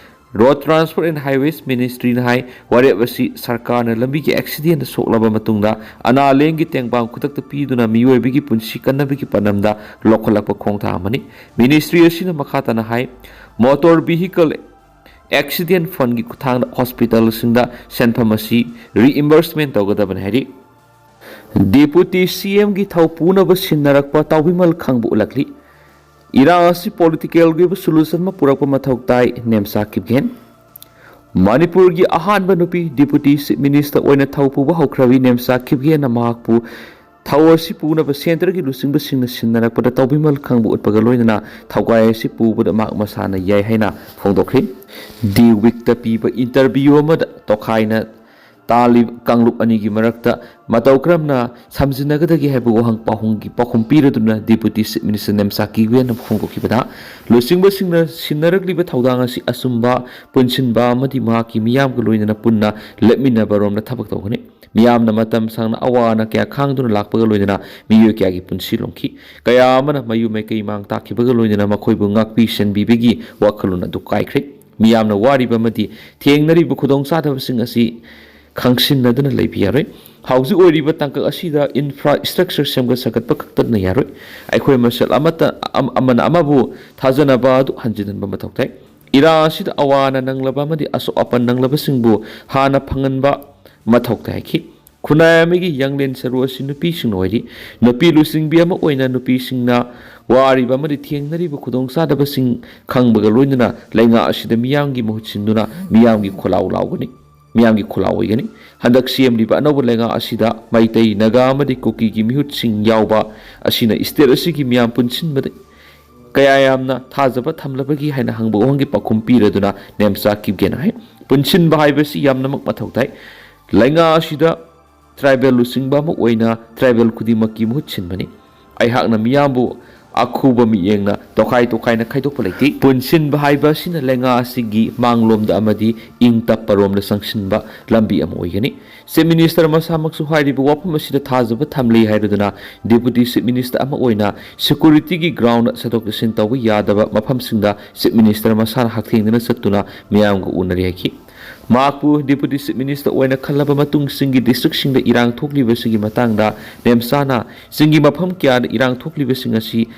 Road Transport and Highways Ministryꯅ ꯍꯥꯏ, ꯋꯥꯔꯦꯞ ꯑꯁꯤ ꯁꯔꯀꯥꯔꯅ ꯂꯝꯕꯤꯒꯤ ꯑꯦꯛꯁꯤꯗꯦꯟꯗ ꯁꯣꯛꯂꯕ ꯃꯇꯨꯡꯗ ꯑꯅꯥ ꯂꯥꯌꯦꯡꯒꯤ ꯇꯦꯡꯕꯥꯡ ꯈꯨꯗꯛꯇ ꯄꯤꯗꯨꯅ ꯃꯤꯑꯣꯏꯕꯒꯤ ꯄꯨꯟꯁꯤ ꯀꯟꯅꯕꯒꯤ ꯄꯥꯟꯗꯝꯗ ꯂꯧꯈꯠꯂꯛꯄ ꯈꯣꯡꯊꯥꯡ ꯑꯃꯅꯤ꯫ ꯃꯤꯅꯤꯁꯇ꯭ꯔꯤ ꯑꯁꯤꯅ ꯃꯈꯥ ꯇꯥꯅ ꯍꯥꯏ, ꯃꯣꯇꯣꯔ ꯚꯤꯍꯤꯀꯜ ꯑꯦꯛꯁꯤꯗꯦꯟ ꯐꯟꯒꯤ ꯈꯨꯠꯊꯥꯡꯗ ꯍꯣꯁꯄꯤꯇꯥꯜꯁꯤꯡꯗ ꯁꯦꯟꯐꯝ ꯑꯁꯤ ꯔꯤꯏꯝꯕꯔꯁꯃꯦꯟ ꯇꯧꯒꯗꯕꯅꯤ ꯍꯥꯏꯔꯤ꯫ ꯗꯤꯄꯨꯇꯤ ꯁꯤ ꯑꯦꯝꯒꯤ ꯊꯧ ꯄꯨꯅꯕ ꯁꯤꯟꯅꯔꯛꯄ ꯇꯥꯎꯕꯤꯃꯜ ꯈꯪꯕ ꯎꯠꯂꯛꯂꯤ꯫ ꯏꯔꯥꯡ ꯑꯁꯤ ꯄꯣꯂꯤꯇꯤꯀꯦꯜꯒꯤ ꯑꯣꯏꯕ ꯁꯣꯂꯨꯁꯟ ꯑꯃ ꯄꯨꯔꯛꯄ ꯃꯊꯧ ꯇꯥꯏ, ꯅꯦꯝꯆꯥ ꯀꯤꯞꯒꯦꯟ꯫ ꯃꯅꯤꯄꯨꯔꯒꯤ ꯑꯍꯥꯟꯕ ꯅꯨꯄꯤ ꯗꯤꯄꯨꯇꯤ ꯆꯤꯐ ꯃꯤꯅꯤꯁꯇꯔ ꯑꯣꯏꯅ ꯊꯧ ꯄꯨꯕ ꯍꯧꯈ꯭ꯔꯕꯤ ꯅꯦꯝꯆꯥ ꯀꯤꯞꯒꯦꯟꯅ ꯃꯍꯥꯛꯄꯨ ꯊꯧ ꯑꯁꯤ ꯄꯨꯅꯕ ꯁꯦꯟꯇꯔꯒꯤ ꯂꯨꯆꯤꯡꯕꯁꯤꯡꯅ ꯁꯤꯟꯅꯔꯛꯄꯗ ꯇꯧꯕꯤꯃꯜ ꯈꯪꯕ ꯎꯠꯄꯒ ꯂꯣꯏꯅꯅ ꯊꯧꯒꯥꯏ ꯑꯁꯤ ꯄꯨꯕꯗ ꯃꯍꯥꯛ ꯃꯁꯥꯅ ꯌꯥꯏ ꯍꯥꯏꯅ ꯐꯣꯡꯗꯣꯛꯈ꯭ꯔꯤ꯫ ꯗꯤ ꯋꯤꯛꯇ ꯄꯤꯕ ꯏꯟꯇꯔꯚ꯭ꯌꯨ ꯑꯃꯗ ꯇꯣꯈꯥꯏꯅ ꯇꯥꯜꯂꯤꯕ ꯀꯥꯡꯂꯨꯞ ꯑꯅꯤꯒꯤ ꯃꯔꯛꯇ ꯃꯇꯧ ꯀꯔꯝꯅ ꯁꯝꯖꯤꯟꯅꯒꯗꯒꯦ ꯍꯥꯏꯕ ꯋꯥꯍꯪ ꯄꯥꯎꯈꯨꯝꯒꯤ ꯄꯥꯎꯈꯨꯝ ꯄꯤꯔꯗꯨꯅ ꯗꯤꯄꯨꯇꯤ ꯆꯤꯐ ꯃꯤꯅꯤꯁꯇꯔ ꯅꯦꯝꯆꯥ ꯀꯤꯞꯒꯦꯟꯅ ꯐꯣꯡꯗꯣꯛꯈꯤꯕꯗ, ꯂꯨꯆꯤꯡꯕꯁꯤꯡꯅ ꯁꯤꯟꯅꯔꯛꯂꯤꯕ ꯊꯧꯗꯥꯡ ꯑꯁꯤ ꯑꯆꯨꯝꯕ, ꯄꯨꯟꯁꯤꯟꯕ ꯑꯃꯗꯤ ꯃꯍꯥꯛꯀꯤ ꯃꯤꯌꯥꯝꯒ ꯂꯣꯏꯅꯅ ꯄꯨꯟꯅ ꯂꯦꯞꯃꯤꯟꯅꯕ ꯔꯣꯝꯗ ꯊꯕꯛ ꯇꯧꯒꯅꯤ꯫ ꯃꯤꯌꯥꯝꯅ ꯃꯇꯝ ꯁꯥꯡꯅ ꯑꯋꯥ ꯑꯅꯥ ꯀꯌꯥ ꯈꯥꯡꯗꯨꯅ ꯂꯥꯛꯄꯒ ꯂꯣꯏꯅꯅ ꯃꯤꯑꯣꯏ ꯀꯌꯥꯒꯤ ꯄꯨꯟꯁꯤ ꯂꯣꯝꯈꯤ꯫ ꯀꯌꯥ ꯑꯃꯅ ꯃꯌꯨꯝ ꯃꯩꯀꯩ ꯃꯥꯡ ꯇꯥꯛꯈꯤꯕꯒ ꯂꯣꯏꯅꯅ ꯃꯈꯣꯏꯕꯨ ꯉꯥꯛꯄꯤ ꯁꯦꯟꯕꯤꯕꯒꯤ ꯋꯥꯈꯜꯂꯣꯟ ꯑꯗꯨ ꯀꯥꯏꯈ꯭ꯔꯦ꯫ ꯃꯤꯌꯥꯝꯅ ꯋꯥꯔꯤꯕ ꯑꯃꯗꯤ ꯊꯦꯡꯅꯔꯤꯕ ꯈꯨꯗꯣꯡꯆꯥꯗꯕꯁꯤꯡ ꯑꯁꯤ ꯈꯪꯁꯤꯟꯅꯗꯨꯅ ꯂꯩꯕ ꯌꯥꯔꯣꯏ꯫ ꯍꯧꯖꯤꯛ ꯑꯣꯏꯔꯤꯕ ꯇꯥꯡꯀꯛ ꯑꯁꯤꯗ infrastructure ꯁꯦꯝꯒꯠ ꯁꯥꯒꯠꯄ ꯈꯛꯇꯅ ꯌꯥꯔꯣꯏ꯫ ꯑꯩꯈꯣꯏ ꯃꯁꯦꯜ ꯑꯃꯠꯇ ꯑꯃ- ꯑꯃꯅ ꯑꯃꯕꯨ ꯊꯥꯖꯅꯕ ꯑꯗꯨ ꯍꯟꯖꯤꯟꯍꯟꯕ ꯃꯊꯧ ꯇꯥꯏ꯫ ꯏꯔꯥ ꯑꯁꯤꯗ ꯑꯋꯥ ꯑꯅꯥ ꯅꯪꯂꯕ ꯑꯃꯗꯤ ꯑꯁꯣꯛ ꯑꯄꯟ ꯅꯪꯂꯕꯁꯤꯡꯕꯨ ꯍꯥꯟꯅ ꯐꯪꯍꯟꯕ ꯃꯊꯧ ꯇꯥꯏ ꯍꯥꯏꯈꯤ꯫ ꯈꯨꯟꯅꯥꯏ ꯑꯃꯒꯤ ꯌꯥꯡꯂꯦꯟ ꯁꯔꯨ ꯑꯁꯤ ꯅꯨꯄꯤꯁꯤꯡꯅ ꯑꯣꯏꯔꯤ꯫ ꯅꯨꯄꯤ ꯂꯨꯆꯤꯡꯕꯤ ꯑꯃ ꯑꯣꯏꯅ ꯅꯨꯄꯤꯁꯤꯡꯅ ꯋꯥꯔꯤꯕ ꯑꯃꯗꯤ ꯊꯦꯡꯅꯔꯤꯕ ꯈꯨꯗꯣꯡꯆꯥꯗꯕꯁꯤꯡ ꯈꯪꯕꯒ ꯂꯣꯏꯅꯅ ꯂꯩꯉꯥꯛ ꯑꯁꯤꯗ ꯃꯤꯌꯥꯝꯒꯤ ꯃꯍꯨꯠ ꯁꯤꯟꯗꯨꯅ ꯃꯤꯌꯥꯝꯒꯤ ꯈꯣꯜꯂꯥꯎ ꯂꯥꯎꯒꯅꯤ꯫ ꯃꯤꯌꯥꯝꯒꯤ ꯈꯣꯜꯂꯥꯎ ꯑꯣꯏꯒꯅꯤ꯫ ꯍꯟꯗꯛ ꯁꯦꯝꯂꯤꯕ ꯑꯅꯧꯕ ꯂꯩꯉꯥꯛ ꯑꯁꯤꯗ ꯃꯩꯇꯩ, ꯅꯥꯒꯥ ꯑꯃꯗꯤ ꯀꯨꯀꯤꯒꯤ ꯃꯤꯍꯨꯠꯁꯤꯡ ꯌꯥꯎꯕ ꯑꯁꯤꯅ state ꯑꯁꯤꯒꯤ ꯃꯤꯌꯥꯝ ꯄꯨꯟꯁꯤꯟꯕꯗ ꯀꯌꯥ ꯌꯥꯝꯅ ꯊꯥꯖꯕ ꯊꯝꯂꯕꯒꯦ ꯍꯥꯏꯅ ꯍꯪꯕ ꯋꯥꯍꯪꯒꯤ ꯄꯥꯎꯈꯨꯝ ꯄꯤꯔꯗꯨꯅ ꯅꯦꯝꯆꯥ ꯀꯤꯞꯒꯦꯅ ꯍꯥꯏ, ꯄꯨꯟꯁꯤꯟꯕ ꯍꯥꯏꯕꯁꯤ ꯌꯥꯝꯅꯃꯛ ꯃꯊꯧ ꯇꯥꯏ꯫ ꯂꯩꯉꯥꯛ ꯑꯁꯤꯗ tribal ꯂꯨꯆꯤꯡꯕ ꯑꯃ ꯑꯣꯏꯅ tribal ꯈꯨꯗꯤꯡꯃꯛꯀꯤ ꯃꯍꯨꯠ ꯁꯤꯟꯕꯅꯤ꯫ ꯑꯩꯍꯥꯛꯅ ꯃꯤꯌꯥꯝꯕꯨ ꯑꯈꯨꯕ ꯃꯤꯠꯌꯦꯡꯅ ꯇꯣꯈꯥꯏ ꯇꯣꯈꯥꯏꯅ ꯈꯥꯏꯗꯣꯛꯄ ꯂꯩꯇꯦ꯫ ꯄꯨꯟꯁꯤꯟꯕ ꯍꯥꯏꯕ ꯑꯁꯤꯅ ꯂꯩꯉꯥꯛ ꯑꯁꯤꯒꯤ ꯃꯥꯡꯂꯣꯝꯗ ꯑꯃꯗꯤ ꯏꯪ ꯇꯞꯄ ꯔꯣꯝꯗ ꯆꯪꯁꯤꯟꯕ ꯂꯝꯕꯤ ꯑꯃ ꯑꯣꯏꯒꯅꯤ꯫ Chief Minister ꯃꯁꯥꯃꯛꯁꯨ ꯍꯥꯏꯔꯤꯕ ꯋꯥꯐꯝ ꯑꯁꯤꯗ ꯊꯥꯖꯕ ꯊꯝꯂꯤ ꯍꯥꯏꯔꯗꯨꯅ Deputy Chief Minister ꯑꯃ ꯑꯣꯏꯅ security ꯒꯤ ground ꯆꯠꯊꯣꯛ ꯆꯠꯁꯤꯟ ꯇꯧꯕ ꯌꯥꯗꯕ ꯃꯐꯝꯁꯤꯡꯗ Chief Minister ꯃꯁꯥꯅ ꯍꯛꯊꯦꯡꯅꯅ ꯆꯠꯇꯨꯅ ꯃꯤꯌꯥꯝꯒ ꯎꯅꯔꯦ ꯍꯥꯏꯈꯤ꯫ ꯃꯍꯥꯛꯄꯨ Deputy Chief Minister ꯑꯣꯏꯅ ꯈꯜꯂꯕ ꯃꯇꯨꯡ ꯆꯤꯡꯒꯤ district ꯁꯤꯡꯗ ꯏꯔꯥꯡ ꯊꯣꯛꯂꯤꯕꯁꯤꯒꯤ ꯃꯇꯥꯡꯗ ꯅꯦꯝꯆꯥꯅ ꯆꯤꯡꯒꯤ ꯃꯐꯝ ꯀꯌꯥꯗ ꯏꯔꯥꯡ ꯊꯣꯛꯂꯤꯕꯁꯤꯡ ꯑꯁꯤ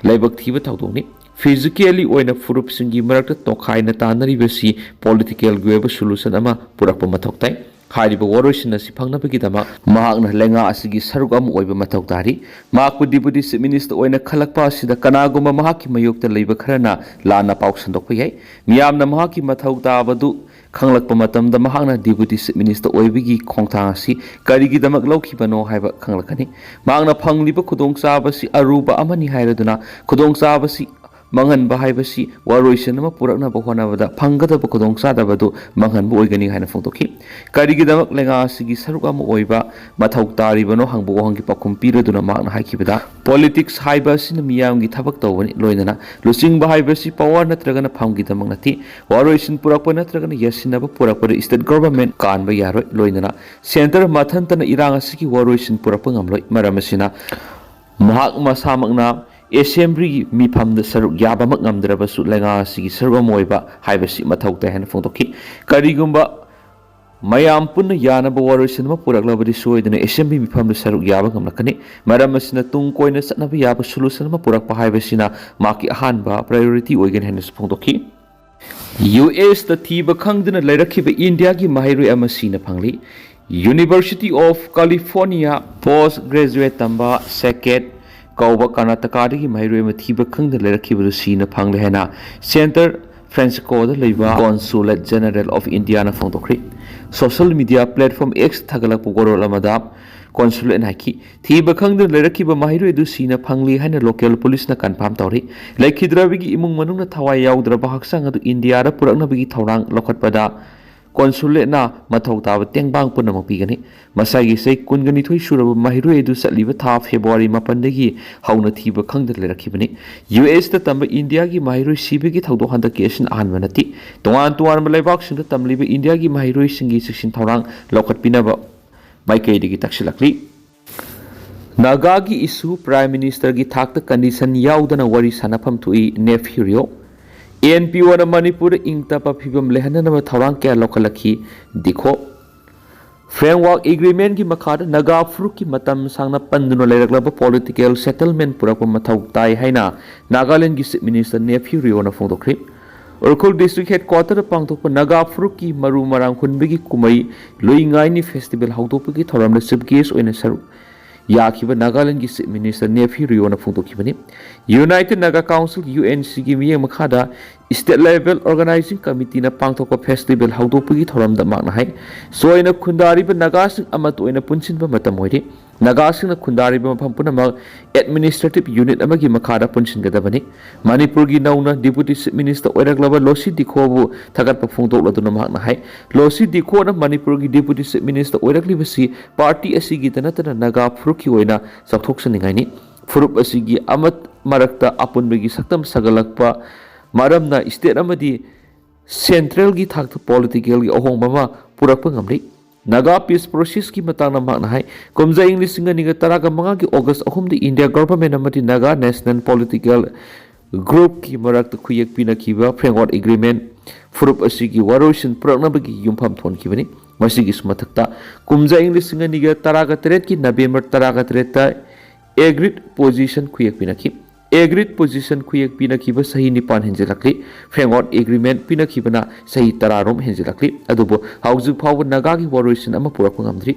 ꯂꯥꯏꯕꯛ ꯊꯤꯕ ꯊꯧꯗꯣꯛꯅꯤ꯫ Physically ꯑꯣꯏꯅ ꯐꯨꯔꯨꯞꯁꯤꯡꯒꯤ ꯃꯔꯛꯇ ꯇꯣꯈꯥꯏꯅ ꯇꯥꯅꯔꯤꯕꯁꯤ political ꯒꯤ ꯑꯣꯏꯕ solution ꯑꯃ ꯄꯨꯔꯛꯄ ꯃꯊꯧ ꯇꯥꯏ꯫ ꯍꯥꯏꯔꯤꯕ ꯋꯥꯔꯣꯏꯁꯤꯟ ꯑꯁꯤ ꯐꯪꯅꯕꯒꯤꯗꯃꯛ ꯃꯍꯥꯛꯅ ꯂꯩꯉꯥꯛ ꯑꯁꯤꯒꯤ ꯁꯔꯨꯛ ꯑꯃ ꯑꯣꯏꯕ ꯃꯊꯧ ꯇꯥꯔꯤ꯫ ꯃꯍꯥꯛꯄꯨ Deputy Chief Minister ꯑꯣꯏꯅ ꯈꯜꯂꯛꯄ ꯑꯁꯤꯗ ꯀꯅꯥꯒꯨꯝꯕ ꯃꯍꯥꯛꯀꯤ ꯃꯥꯌꯣꯛꯇ ꯂꯩꯕ ꯈꯔꯅ ꯂꯥꯟꯅ ꯄꯥꯎ ꯁꯟꯗꯣꯛꯄ ꯌꯥꯏ꯫ ꯃꯤꯌꯥꯝꯅ ꯃꯍꯥꯛꯀꯤ ꯃꯊꯧ ꯇꯥꯕꯗꯨ ꯈꯪꯂꯛꯄ ꯃꯇꯝꯗ ꯃꯍꯥꯛꯅ Deputy Chief Minister ꯑꯣꯏꯕꯒꯤ ꯈꯣꯡꯊꯥꯡ ꯑꯁꯤ ꯀꯔꯤꯒꯤꯗꯃꯛ ꯂꯧꯈꯤꯕꯅꯣ ꯍꯥꯏꯕ ꯈꯪꯂꯛꯀꯅꯤ꯫ ꯃꯍꯥꯛꯅ ꯐꯪꯂꯤꯕ ꯈꯨꯗꯣꯡꯆꯥꯕꯁꯤ ꯑꯔꯨꯕ ꯑꯃꯅꯤ ꯍꯥꯏꯔꯗꯨꯅ ꯈꯨꯗꯣꯡꯆꯥꯕꯁꯤ ꯃꯥꯡꯍꯟꯕ ꯍꯥꯏꯕꯁꯤ ꯋꯥꯔꯣꯏꯁꯤꯟ ꯑꯃ ꯄꯨꯔꯛꯅꯕ ꯍꯣꯠꯅꯕꯗ ꯐꯪꯒꯗꯕ ꯈꯨꯗꯣꯡꯆꯥꯗꯕꯗꯨ ꯃꯥꯡꯍꯟꯕ ꯑꯣꯏꯒꯅꯤ ꯍꯥꯏꯅ ꯐꯣꯡꯗꯣꯛꯈꯤ꯫ ꯀꯔꯤꯒꯤꯗꯃꯛ ꯂꯩꯉꯥꯛ ꯑꯁꯤꯒꯤ ꯁꯔꯨꯛ ꯑꯃ ꯑꯣꯏꯕ ꯃꯊꯧ ꯇꯥꯔꯤꯕꯅꯣ ꯍꯪꯕ ꯋꯥꯍꯪꯒꯤ ꯄꯥꯎꯈꯨꯝ ꯄꯤꯔꯗꯨꯅ ꯃꯍꯥꯛꯅ ꯍꯥꯏꯈꯤꯕꯗ, politics ꯍꯥꯏꯕ ꯑꯁꯤꯅ ꯃꯤꯌꯥꯝꯒꯤ ꯊꯕꯛ ꯇꯧꯕꯅꯤ, ꯂꯣꯏꯅꯅ ꯂꯨꯆꯤꯡꯕ ꯍꯥꯏꯕꯁꯤ power ꯅꯠꯇ꯭ꯔꯒꯅ ꯐꯝꯒꯤꯗꯃꯛ ꯅꯠꯇꯦ꯫ ꯋꯥꯔꯣꯏꯁꯤꯟ ꯄꯨꯔꯛꯄ ꯅꯠꯇ꯭ꯔꯒꯅ ꯌꯥꯁꯤꯟꯅꯕ ꯄꯨꯔꯛꯄꯗ state government ꯀꯥꯟꯕ ꯌꯥꯔꯣꯏ, ꯂꯣꯏꯅꯅ centre ꯃꯊꯟꯇꯅ ꯏꯔꯥꯡ ꯑꯁꯤꯒꯤ ꯋꯥꯔꯣꯏꯁꯤꯟ ꯄꯨꯔꯛꯄ ꯉꯝꯂꯣꯏ꯫ ꯃꯔꯝ ꯑꯁꯤꯅ ꯃꯍꯥꯛ ꯃꯁꯥꯃꯛꯅ assembly ꯒꯤ ꯃꯤꯐꯝꯗ ꯁꯔꯨꯛ ꯌꯥꯕꯃꯛ ꯉꯝꯗ꯭ꯔꯕꯁꯨ ꯂꯩꯉꯥꯛ ꯑꯁꯤꯒꯤ ꯁꯔꯨꯛ ꯑꯃ ꯑꯣꯏꯕ ꯍꯥꯏꯕꯁꯤ ꯃꯊꯧ ꯇꯥꯏ ꯍꯥꯏꯅ ꯐꯣꯡꯗꯣꯛꯈꯤ꯫ ꯀꯔꯤꯒꯨꯝꯕ ꯃꯌꯥꯝ ꯄꯨꯟꯅ ꯌꯥꯅꯕ ꯋꯥꯔꯣꯏꯁꯤꯟ ꯑꯃ ꯄꯨꯔꯛꯂꯕꯗꯤ ꯁꯣꯏꯗꯅ ꯑꯦꯁꯦꯝꯕ꯭ꯂꯤ ꯃꯤꯐꯝꯗ ꯁꯔꯨꯛ ꯌꯥꯕ ꯉꯝꯂꯛꯀꯅꯤ꯫ ꯃꯔꯝ ꯑꯁꯤꯅ ꯇꯨꯡ ꯀꯣꯏꯅ ꯆꯠꯅꯕ ꯌꯥꯕ ꯁꯣꯂꯨꯁꯟ ꯑꯃ ꯄꯨꯔꯛꯄ ꯍꯥꯏꯕꯁꯤꯅ ꯃꯍꯥꯛꯀꯤ ꯑꯍꯥꯟꯕ ꯄ꯭ꯔꯥꯏꯌꯣꯔꯤꯇꯤ ꯑꯣꯏꯒꯅꯤ ꯍꯥꯏꯅꯁꯨ ꯐꯣꯡꯗꯣꯛꯈꯤ꯫ ꯌꯨ ꯑꯦꯁꯇ ꯊꯤꯕ ꯈꯪꯗꯅ ꯂꯩꯔꯛꯈꯤꯕ ꯏꯟꯗꯤꯌꯥꯒꯤ ꯃꯍꯩꯔꯣꯏ ꯑꯃ ꯁꯤꯅ ꯐꯪꯂꯤ꯫ University of California Post Graduate ꯇꯝꯕ ꯁꯦꯀꯦꯠ ꯀꯧꯕ ꯀꯔꯅꯥꯇꯀꯥꯗꯒꯤ ꯃꯍꯩꯔꯣꯏ ꯑꯃ ꯊꯤꯕ ꯈꯪꯗꯅ ꯂꯩꯔꯛꯈꯤꯕꯗꯨ ꯁꯤꯅ ꯐꯪꯂꯦ ꯍꯥꯏꯅ ꯁꯦꯟꯇꯔ ꯐ꯭ꯔꯥꯟꯁꯤꯁꯀꯣꯗ ꯂꯩꯕ ꯀꯣꯟꯁꯨꯂꯦꯠ ꯖꯦꯅꯔꯦꯜ ꯑꯣꯐ ꯏꯟꯗꯤꯌꯥꯅ ꯐꯣꯡꯗꯣꯛꯈ꯭ꯔꯤ꯫ ꯁꯣꯁꯤꯌꯦꯜ ꯃꯤꯗꯤꯌꯥ ꯄ꯭ꯂꯦꯠꯐꯣꯝ ꯑꯦꯛꯁ ꯊꯥꯒꯠꯂꯛꯄ ꯋꯥꯔꯣꯜ ꯑꯃꯗ ꯀꯣꯟꯁꯨꯂꯦꯠꯅ ꯍꯥꯏꯈꯤ, ꯊꯤꯕ ꯈꯪꯗꯅ ꯂꯩꯔꯛꯈꯤꯕ ꯃꯍꯩꯔꯣꯏ ꯑꯗꯨ ꯁꯤꯅ ꯐꯪꯂꯤ ꯍꯥꯏꯅ ꯂꯣꯀꯦꯜ ꯄꯨꯂꯤꯁꯅ ꯀꯟꯐꯥꯔꯝ ꯇꯧꯔꯤ꯫ ꯂꯩꯈꯤꯗ꯭ꯔꯕꯒꯤ ꯏꯃꯨꯡ ꯃꯅꯨꯡꯅ ꯊꯋꯥꯏ ꯌꯥꯎꯗ꯭ꯔꯕ ꯍꯛꯆꯥꯡ ꯑꯗꯨ ꯏꯟꯗꯤꯌꯥꯗ ꯄꯨꯔꯛꯅꯕꯒꯤ ꯊꯧꯔꯥꯡ ꯂꯧꯈꯠꯄꯗ ꯀꯣꯟꯁꯨꯂꯦꯠꯅ ꯃꯊꯧ ꯇꯥꯕ ꯇꯦꯡꯕꯥꯡ ꯄꯨꯝꯅꯃꯛ ꯄꯤꯒꯅꯤ꯫ ꯃꯁꯥꯒꯤ ꯆꯍꯤ ꯀꯨꯟꯒ ꯅꯤꯊꯣꯏ ꯁꯨꯔꯕ ꯃꯍꯩꯔꯣꯏ ꯑꯗꯨ ꯆꯠꯂꯤꯕ ꯊꯥ ꯐꯦꯕ꯭ꯔꯨꯋꯥꯔꯤ ꯃꯥꯄꯟꯗꯒꯤ ꯍꯧꯅ ꯊꯤꯕ ꯈꯪꯗꯅ ꯂꯩꯔꯛꯈꯤꯕꯅꯤ꯫ ꯌꯨ ꯑꯦꯁꯇ ꯇꯝꯕ ꯏꯟꯗꯤꯌꯥꯒꯤ ꯃꯍꯩꯔꯣꯏ ꯁꯤꯕꯒꯤ ꯊꯧꯗꯣꯛ ꯍꯟꯗꯛꯀꯤ ꯑꯁꯤꯅ ꯑꯍꯥꯟꯕ ꯅꯠꯇꯦ꯫ ꯇꯣꯉꯥꯟ ꯇꯣꯉꯥꯟꯕ ꯂꯩꯕꯥꯛꯁꯤꯡꯗ ꯇꯝꯂꯤꯕ ꯏꯟꯗꯤꯌꯥꯒꯤ ꯃꯍꯩꯔꯣꯏꯁꯤꯡꯒꯤ ꯆꯦꯛꯁꯤꯟ ꯊꯧꯔꯥꯡ ꯂꯧꯈꯠꯄꯤꯅꯕ ꯃꯥꯏꯀꯩꯗꯒꯤ ꯇꯛꯁꯤꯜꯂꯛꯂꯤ꯫ ꯅꯥꯒꯥꯒꯤ ꯏꯁꯨ ꯄ꯭ꯔꯥꯏꯝ ꯃꯤꯅꯤꯁꯇꯔꯒꯤ ꯊꯥꯛꯇ ꯀꯟꯗꯤꯁꯟ ꯌꯥꯎꯗꯅ ꯋꯥꯔꯤ ꯁꯥꯟꯅꯐꯝ ꯊꯣꯛꯏ, ꯅꯦꯐ꯭ꯌꯨ ꯔꯤꯑꯣ꯫ ꯑꯦꯟ ꯄꯤ ꯑꯣꯅ ꯃꯅꯤꯄꯨꯔꯗ ꯏꯪ ꯇꯞꯄ ꯐꯤꯕꯝ ꯂꯩꯍꯟꯅꯅꯕ ꯊꯧꯔꯥꯡ ꯀꯌꯥ ꯂꯧꯈꯠꯂꯛꯈꯤ, ꯗꯤꯈꯣ꯫ ꯐ꯭ꯔꯦꯝꯋꯥꯔꯛ ꯑꯦꯒ꯭ꯔꯤꯃꯦꯟꯒꯤ ꯃꯈꯥꯗ ꯅꯥꯒꯥ ꯐꯨꯔꯨꯞꯀꯤ ꯃꯇꯝ ꯁꯥꯡꯅ ꯄꯟꯗꯨꯅ ꯂꯩꯔꯛꯂꯕ ꯄꯣꯂꯤꯇꯤꯀꯦꯜ ꯁꯦꯇꯜꯃꯦꯟ ꯄꯨꯔꯛꯄ ꯃꯊꯧ ꯇꯥꯏ ꯍꯥꯏꯅ ꯅꯥꯒꯥꯂꯦꯟꯗꯒꯤ ꯆꯤꯐ ꯃꯤꯅꯤꯁꯇꯔ ꯅꯦꯐ꯭ꯌꯨ ꯔꯤꯑꯣꯅ ꯐꯣꯡꯗꯣꯛꯈ꯭ꯔꯤ꯫ ꯎꯈ꯭ꯔꯨꯜ ꯗꯤꯁꯇ꯭ꯔꯤꯛ ꯍꯦꯗꯀ꯭ꯋꯥꯇꯔꯗ ꯄꯥꯡꯊꯣꯛꯄ ꯅꯥꯒꯥ ꯐꯨꯔꯨꯞꯀꯤ ꯃꯔꯨ ꯃꯔꯥꯡ ꯍꯨꯟꯕꯒꯤ ꯀꯨꯝꯍꯩ ꯂꯨꯏ ꯉꯥꯏꯅꯤ ꯐꯦꯁꯇꯤꯚꯦꯜ ꯍꯧꯗꯣꯛꯄꯒꯤ ꯊꯧꯔꯝꯗ ꯆꯤꯐ ꯒꯦꯁ ꯑꯣꯏꯅ ꯁꯔꯨꯛ ꯌꯥꯈꯤꯕ ꯅꯥꯒꯥꯂꯦꯟꯗꯒꯤ ꯆꯤꯐ ꯃꯤꯅꯤꯁꯇꯔ ꯅꯦꯐ꯭ꯌꯨ ꯔꯤꯑꯣꯅ ꯐꯣꯡꯗꯣꯛꯈꯤꯕꯅꯤ꯫ United Naga council, U N ꯁꯤꯒꯤ ꯃꯤꯠꯌꯦꯡ ꯃꯈꯥꯗ ꯁ꯭ꯇꯦꯠ ꯂꯦꯚꯦꯜ ꯑꯣꯔꯒꯅꯥꯏꯖꯤꯡ ꯀꯃꯤꯇꯤꯅ ꯄꯥꯡꯊꯣꯛꯄ ꯐꯦꯁꯇꯤꯚꯦꯜ ꯍꯧꯗꯣꯛꯄꯒꯤ ꯊꯧꯔꯝꯗ ꯃꯍꯥꯛꯅ ꯍꯥꯏ, ꯆꯣꯏꯅ ꯈꯨꯟꯗꯥꯔꯤꯕ ꯅꯥꯒꯥꯁꯤꯡ ꯑꯃꯠꯇ ꯑꯣꯏꯅ ꯄꯨꯟꯁꯤꯟꯕ ꯃꯇꯝ ꯑꯣꯏꯔꯦ꯫ ꯅꯥꯒꯥꯁꯤꯡꯅ ꯈꯨꯟꯗꯥꯔꯤꯕ ꯃꯐꯝ ꯄꯨꯝꯅꯃꯛ ꯑꯦꯗꯃꯤꯅꯤꯁꯇ꯭ꯔꯦꯇꯤꯚ ꯌꯨꯅꯤꯠ ꯑꯃꯒꯤ ꯃꯈꯥꯗ ꯄꯨꯟꯁꯤꯟꯒꯗꯕꯅꯤ꯫ ꯃꯅꯤꯄꯨꯔꯒꯤ ꯅꯧꯅ ꯗꯤꯄꯨꯇꯤ ꯆꯤꯐ ꯃꯤꯅꯤꯁꯇꯔ ꯑꯣꯏꯔꯛꯂꯕ ꯂꯣꯁꯤ ꯗꯤꯈꯣꯕꯨ ꯊꯥꯒꯠꯄ ꯐꯣꯡꯗꯣꯛꯂꯗꯨꯅ ꯃꯍꯥꯛꯅ ꯍꯥꯏ, ꯂꯣꯁꯤ ꯗꯤꯈꯣꯅ ꯃꯅꯤꯄꯨꯔꯒꯤ ꯗꯤꯄꯨꯇꯤ ꯆꯤꯐ ꯃꯤꯅꯤꯁꯇꯔ ꯑꯣꯏꯔꯛꯂꯤꯕꯁꯤ ꯄꯥꯔꯇꯤ ꯑꯁꯤꯒꯤꯗ ꯅꯠꯇꯅ ꯅꯥꯒꯥ ꯐꯨꯔꯨꯞꯀꯤ ꯑꯣꯏꯅ ꯆꯥꯎꯊꯣꯛꯆꯅꯤꯡꯉꯥꯏꯅꯤ꯫ ꯐꯨꯔꯨꯞ ꯑꯁꯤꯒꯤ ꯑꯃꯠ ꯃꯔꯛꯇ ꯑꯄꯨꯟꯕꯒꯤ ꯁꯛꯇꯝ ꯁꯥꯒꯠꯂꯛꯄ ꯃꯔꯝꯅ ꯁ꯭ꯇꯦꯠ ꯑꯃꯗꯤ ꯁꯦꯟꯇ꯭ꯔꯦꯜꯒꯤ ꯊꯥꯛꯇ ꯄꯣꯂꯤꯇꯤꯀꯦꯜꯒꯤ ꯑꯍꯣꯡꯕ ꯑꯃ ꯄꯨꯔꯛꯄ ꯉꯝꯂꯤ꯫ ꯅꯥꯒꯥ ꯄꯤꯁ ꯄ꯭ꯔꯣꯁꯦꯁꯀꯤ ꯃꯇꯥꯡꯗ ꯃꯍꯥꯛꯅ ꯍꯥꯏ, ꯀꯨꯝꯖꯥ ꯏꯪ ꯂꯤꯁꯤꯡ ꯑꯅꯤꯒ ꯇꯔꯥꯒ ꯃꯉꯥꯒꯤ ꯑꯣꯒꯁ ꯑꯍꯨꯝꯗ ꯏꯟꯗꯤꯌꯥ ꯒꯚꯔꯟꯃꯦꯟꯠ ꯑꯃꯗꯤ ꯅꯥꯒꯥ ꯅꯦꯁꯅꯦꯜ ꯄꯣꯂꯤꯇꯤꯀꯦꯜ ꯒ꯭ꯔꯨꯞꯀꯤ ꯃꯔꯛꯇ ꯈꯨꯌꯦꯛ ꯄꯤꯅꯈꯤꯕ ꯐ꯭ꯔꯦꯝꯋꯥꯔꯛ ꯑꯦꯒ꯭ꯔꯤꯃꯦꯟꯠ ꯐꯨꯔꯨꯞ ꯑꯁꯤꯒꯤ ꯋꯥꯔꯣꯏꯁꯤꯟ ꯄꯨꯔꯛꯅꯕꯒꯤ ꯌꯨꯝꯐꯝ ꯊꯣꯟꯈꯤꯕꯅꯤ꯫ ꯃꯁꯤꯒꯤꯁꯨ ꯃꯊꯛꯇ, ꯀꯨꯝꯖꯥ ꯏꯪ ꯂꯤꯁꯤꯡ ꯑꯅꯤꯒ ꯇꯔꯥꯒ ꯇꯔꯦꯠꯀꯤ ꯅꯕꯦꯝꯕꯔ ꯇꯔꯥꯒ ꯇꯔꯦꯠꯇ ꯑꯦꯒ꯭ꯔꯤꯠ ꯄꯣꯖꯤꯁꯟ ꯈꯨꯌꯦꯛ ꯄꯤꯅꯈꯤ꯫ ꯑꯦꯒ꯭ꯔꯤꯠ ꯄꯣꯖꯤꯁꯟ ꯈꯨꯌꯦꯛ ꯄꯤꯅꯈꯤꯕ ꯆꯍꯤ ꯅꯤꯄꯥꯟ ꯍꯦꯟꯖꯤꯜꯂꯛꯂꯤ꯫ ꯐ꯭ꯔꯦꯝꯋꯥꯔꯛ ꯑꯦꯒ꯭ꯔꯤꯃꯦꯟꯠ ꯄꯤꯅꯈꯤꯕꯅ ꯆꯍꯤ ꯇꯔꯥꯔꯣꯝ ꯍꯦꯟꯖꯤꯜꯂꯛꯂꯤ꯫ ꯑꯗꯨꯕꯨ ꯍꯧꯖꯤꯛ ꯐꯥꯎꯕ ꯅꯥꯒꯥꯒꯤ ꯋꯥꯔꯣꯏꯁꯤꯟ ꯑꯃ ꯄꯨꯔꯛꯄ ꯉꯝꯗ꯭ꯔꯤ꯫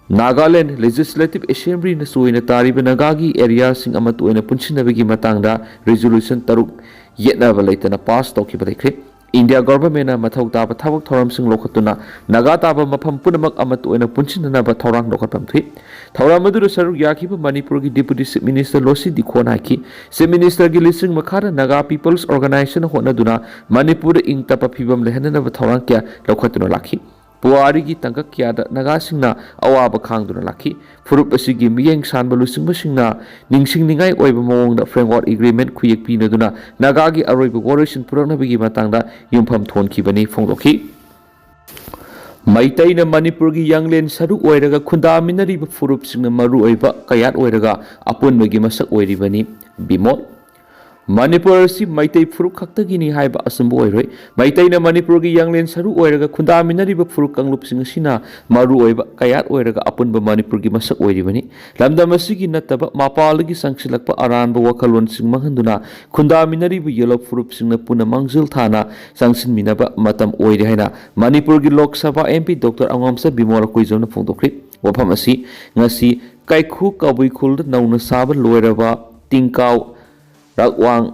ꯅꯥꯒꯥꯂꯦꯟꯗ ꯂꯦꯖꯤꯁꯂꯦꯇꯤꯚ ꯑꯦꯁꯦꯝꯕ꯭ꯂꯤꯅ ꯆꯣꯏꯅ ꯇꯥꯔꯤꯕ ꯅꯥꯒꯥꯒꯤ ꯑꯦꯔꯤꯌꯥꯁꯤꯡ ꯑꯃꯠꯇ ꯑꯣꯏꯅ ꯄꯨꯟꯁꯤꯟꯅꯕꯒꯤ ꯃꯇꯥꯡꯗ ꯔꯤꯖꯣꯂꯨꯁꯟ ꯇꯔꯨꯛ ꯌꯦꯠꯅꯕ ꯂꯩꯇꯅ ꯄꯥꯁ ꯇꯧꯈꯤꯕ ꯂꯩꯈ꯭ꯔꯦ꯫ ꯏꯟꯗꯤꯌꯥ ꯒꯚꯔꯟꯃꯦꯟꯠꯅ ꯃꯊꯧ ꯇꯥꯕ ꯊꯕꯛ ꯊꯧꯔꯝꯁꯤꯡ ꯂꯧꯈꯠꯇꯨꯅ ꯅꯥꯒꯥ ꯇꯥꯕ ꯃꯐꯝ ꯄꯨꯝꯅꯃꯛ ꯑꯃꯠꯇ ꯑꯣꯏꯅ ꯄꯨꯟꯁꯤꯟꯅꯅꯕ ꯊꯧꯔꯥꯡ ꯂꯧꯈꯠꯐꯝ ꯊꯣꯛꯏ꯫ ꯊꯧꯔꯝ ꯑꯗꯨꯗ ꯁꯔꯨꯛ ꯌꯥꯈꯤꯕ ꯃꯅꯤꯄꯨꯔꯒꯤ ꯗꯤꯄꯨꯇꯤ ꯆꯤꯐ ꯃꯤꯅꯤꯁꯇꯔ ꯂꯣꯁꯤ ꯗꯤꯈꯣꯅ ꯍꯥꯏꯈꯤ, ꯆꯤꯐ ꯃꯤꯅꯤꯁꯇꯔꯒꯤ ꯂꯤꯆꯤꯡ ꯃꯈꯥꯗ ꯅꯥꯒꯥ ꯄꯤꯄꯜꯁ ꯑꯣꯔꯒꯅꯥꯏꯖꯦꯁꯟꯅ ꯍꯣꯠꯅꯗꯨꯅ ꯃꯅꯤꯄꯨꯔꯗ ꯏꯪ ꯇꯞꯄ ꯐꯤꯕꯝ ꯂꯩꯍꯟꯅꯅꯕ ꯊꯧꯔꯥꯡ ꯀꯌꯥ ꯂꯧꯈꯠꯇꯨꯅ ꯂꯥꯛꯈꯤ꯫ ꯄꯨꯋꯥꯔꯤꯒꯤ ꯇꯥꯡꯀꯛ ꯀꯌꯥꯗ ꯅꯥꯒꯥꯁꯤꯡꯅ ꯑꯋꯥꯕ ꯈꯥꯡꯗꯨꯅ ꯂꯥꯛꯈꯤ꯫ ꯐꯨꯔꯨꯞ ꯑꯁꯤꯒꯤ ꯃꯤꯠꯌꯦꯡ ꯁꯥꯟꯕ ꯂꯨꯆꯤꯡꯕꯁꯤꯡꯅ ꯅꯤꯡꯁꯤꯡꯅꯤꯡꯉꯥꯏ ꯑꯣꯏꯕ ꯃꯑꯣꯡꯗ ꯐ꯭ꯔꯦꯝꯋꯥꯔꯛ ꯑꯦꯒ꯭ꯔꯤꯃꯦꯟꯠ ꯈꯨꯌꯦꯛ ꯄꯤꯅꯗꯨꯅ ꯅꯥꯒꯥꯒꯤ ꯑꯔꯣꯏꯕ ꯋꯥꯔꯣꯏꯁꯤꯟ ꯄꯨꯔꯛꯅꯕꯒꯤ ꯃꯇꯥꯡꯗ ꯌꯨꯝꯐꯝ ꯊꯣꯟꯈꯤꯕꯅꯤ ꯐꯣꯡꯗꯣꯛꯈꯤ꯫ ꯃꯩꯇꯩꯅ ꯃꯅꯤꯄꯨꯔꯒꯤ ꯌꯥꯡꯂꯦꯟ ꯁꯔꯨ ꯑꯣꯏꯔꯒ ꯈꯨꯟꯗꯥꯃꯤꯟꯅꯔꯤꯕ ꯐꯨꯔꯨꯞꯁꯤꯡꯅ ꯃꯔꯨꯑꯣꯏꯕ ꯀꯌꯥꯠ ꯑꯣꯏꯔꯒ ꯑꯄꯨꯟꯕꯒꯤ ꯃꯁꯛ ꯑꯣꯏꯔꯤꯕꯅꯤ꯫ ꯕꯤꯃꯣꯜ꯫ ꯃꯅꯤꯄꯨꯔ ꯑꯁꯤ ꯃꯩꯇꯩ ꯐꯨꯔꯨꯞ ꯈꯛꯇꯒꯤꯅꯤ ꯍꯥꯏꯕ ꯑꯆꯨꯝꯕ ꯑꯣꯏꯔꯣꯏ꯫ ꯃꯩꯇꯩꯅ ꯃꯅꯤꯄꯨꯔꯒꯤ ꯌꯥꯡꯂꯦꯟ ꯁꯔꯨ ꯑꯣꯏꯔꯒ ꯈꯨꯟꯗꯥꯃꯤꯟꯅꯔꯤꯕ ꯐꯨꯔꯨꯞ ꯀꯥꯡꯂꯨꯞꯁꯤꯡ ꯑꯁꯤꯅ ꯃꯔꯨꯑꯣꯏꯕ ꯀꯌꯥꯠ ꯑꯣꯏꯔꯒ ꯑꯄꯨꯟꯕ ꯃꯅꯤꯄꯨꯔꯒꯤ ꯃꯁꯛ ꯑꯣꯏꯔꯤꯕꯅꯤ꯫ ꯂꯝꯗꯝ ꯑꯁꯤꯒꯤ ꯅꯠꯇꯕ ꯃꯄꯥꯟꯗꯒꯤ ꯆꯪꯁꯤꯜꯂꯛꯄ ꯑꯔꯥꯟꯕ ꯋꯥꯈꯜꯂꯣꯟꯁꯤꯡ ꯃꯥꯡꯍꯟꯗꯨꯅ ꯈꯨꯟꯗꯥꯃꯤꯟꯅꯔꯤꯕ ꯌꯦꯜꯍꯧ ꯐꯨꯔꯨꯞꯁꯤꯡꯅ ꯄꯨꯟꯅ ꯃꯥꯡꯖꯤꯜ ꯊꯥꯅ ꯆꯪꯁꯤꯟꯃꯤꯟꯅꯕ ꯃꯇꯝ ꯑꯣꯏꯔꯦ ꯍꯥꯏꯅ ꯃꯅꯤꯄꯨꯔꯒꯤ Lok Sabha M P doctor ꯑꯉꯣꯝꯆꯥ Bimol ꯑꯀꯣꯏꯖꯧꯅ ꯐꯣꯡꯗꯣꯛꯈ꯭ꯔꯤ꯫ ꯋꯥꯐꯝ ꯑꯁꯤ ꯉꯁꯤ ꯀꯩꯈꯨ ꯀꯕꯨꯏ ꯈꯨꯜꯗ ꯅꯧꯅ ꯁꯥꯕ ꯂꯣꯏꯔꯕ ꯇꯤꯡꯀꯥꯎ ꯔꯛꯋꯥꯡ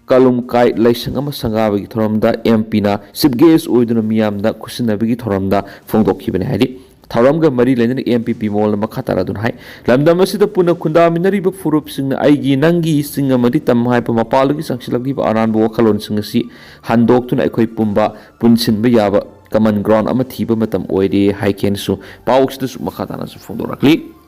ꯀꯂꯨꯝꯀꯥꯏ ꯂꯥꯏꯁꯪ ꯑꯃ ꯁꯪꯒꯥꯕꯒꯤ ꯊꯧꯔꯝꯗ ꯑꯦꯝ ꯄꯤꯅ ꯆꯤꯐ ꯒꯦꯁ ꯑꯣꯏꯗꯨꯅ ꯃꯤꯌꯥꯝꯗ ꯈꯨꯠꯁꯤꯟꯅꯕꯒꯤ ꯊꯧꯔꯝꯗ ꯐꯣꯡꯗꯣꯛꯈꯤꯕꯅꯤ ꯍꯥꯏꯔꯤ꯫ ꯊꯧꯔꯝꯒ ꯃꯔꯤ ꯂꯩꯅꯅ ꯑꯦꯝ ꯄꯤ ꯕꯤꯃꯣꯜꯅ ꯃꯈꯥ ꯇꯥꯔꯗꯨꯅ ꯍꯥꯏ, ꯂꯝꯗꯝ ꯑꯁꯤꯗ ꯄꯨꯟꯅ ꯈꯨꯟꯗꯥꯃꯤꯟꯅꯔꯤꯕ ꯐꯨꯔꯨꯞꯁꯤꯡꯅ ꯑꯩꯒꯤ, ꯅꯪꯒꯤ, ꯆꯤꯡ ꯑꯃꯗꯤ ꯇꯝ ꯍꯥꯏꯕ ꯃꯄꯥꯟꯗꯒꯤ ꯆꯪꯁꯤꯜꯂꯛꯂꯤꯕ ꯑꯔꯥꯟꯕ ꯋꯥꯈꯜꯂꯣꯟꯁꯤꯡ ꯑꯁꯤ ꯍꯟꯗꯣꯛꯇꯨꯅ ꯑꯩꯈꯣꯏ ꯄꯨꯝꯕ ꯄꯨꯟꯁꯤꯟꯕ ꯌꯥꯕ ꯀꯃꯟ ꯒ꯭ꯔꯥꯎꯟ ꯑꯃ ꯊꯤꯕ ꯃꯇꯝ ꯑꯣꯏꯔꯦ ꯍꯥꯏꯈꯤꯅꯁꯨ ꯄꯥꯎ ꯑꯁꯤꯗꯁꯨ ꯃꯈꯥ ꯇꯥꯅꯁꯨ ꯐꯣꯡꯗꯣꯔꯛꯂꯤ꯫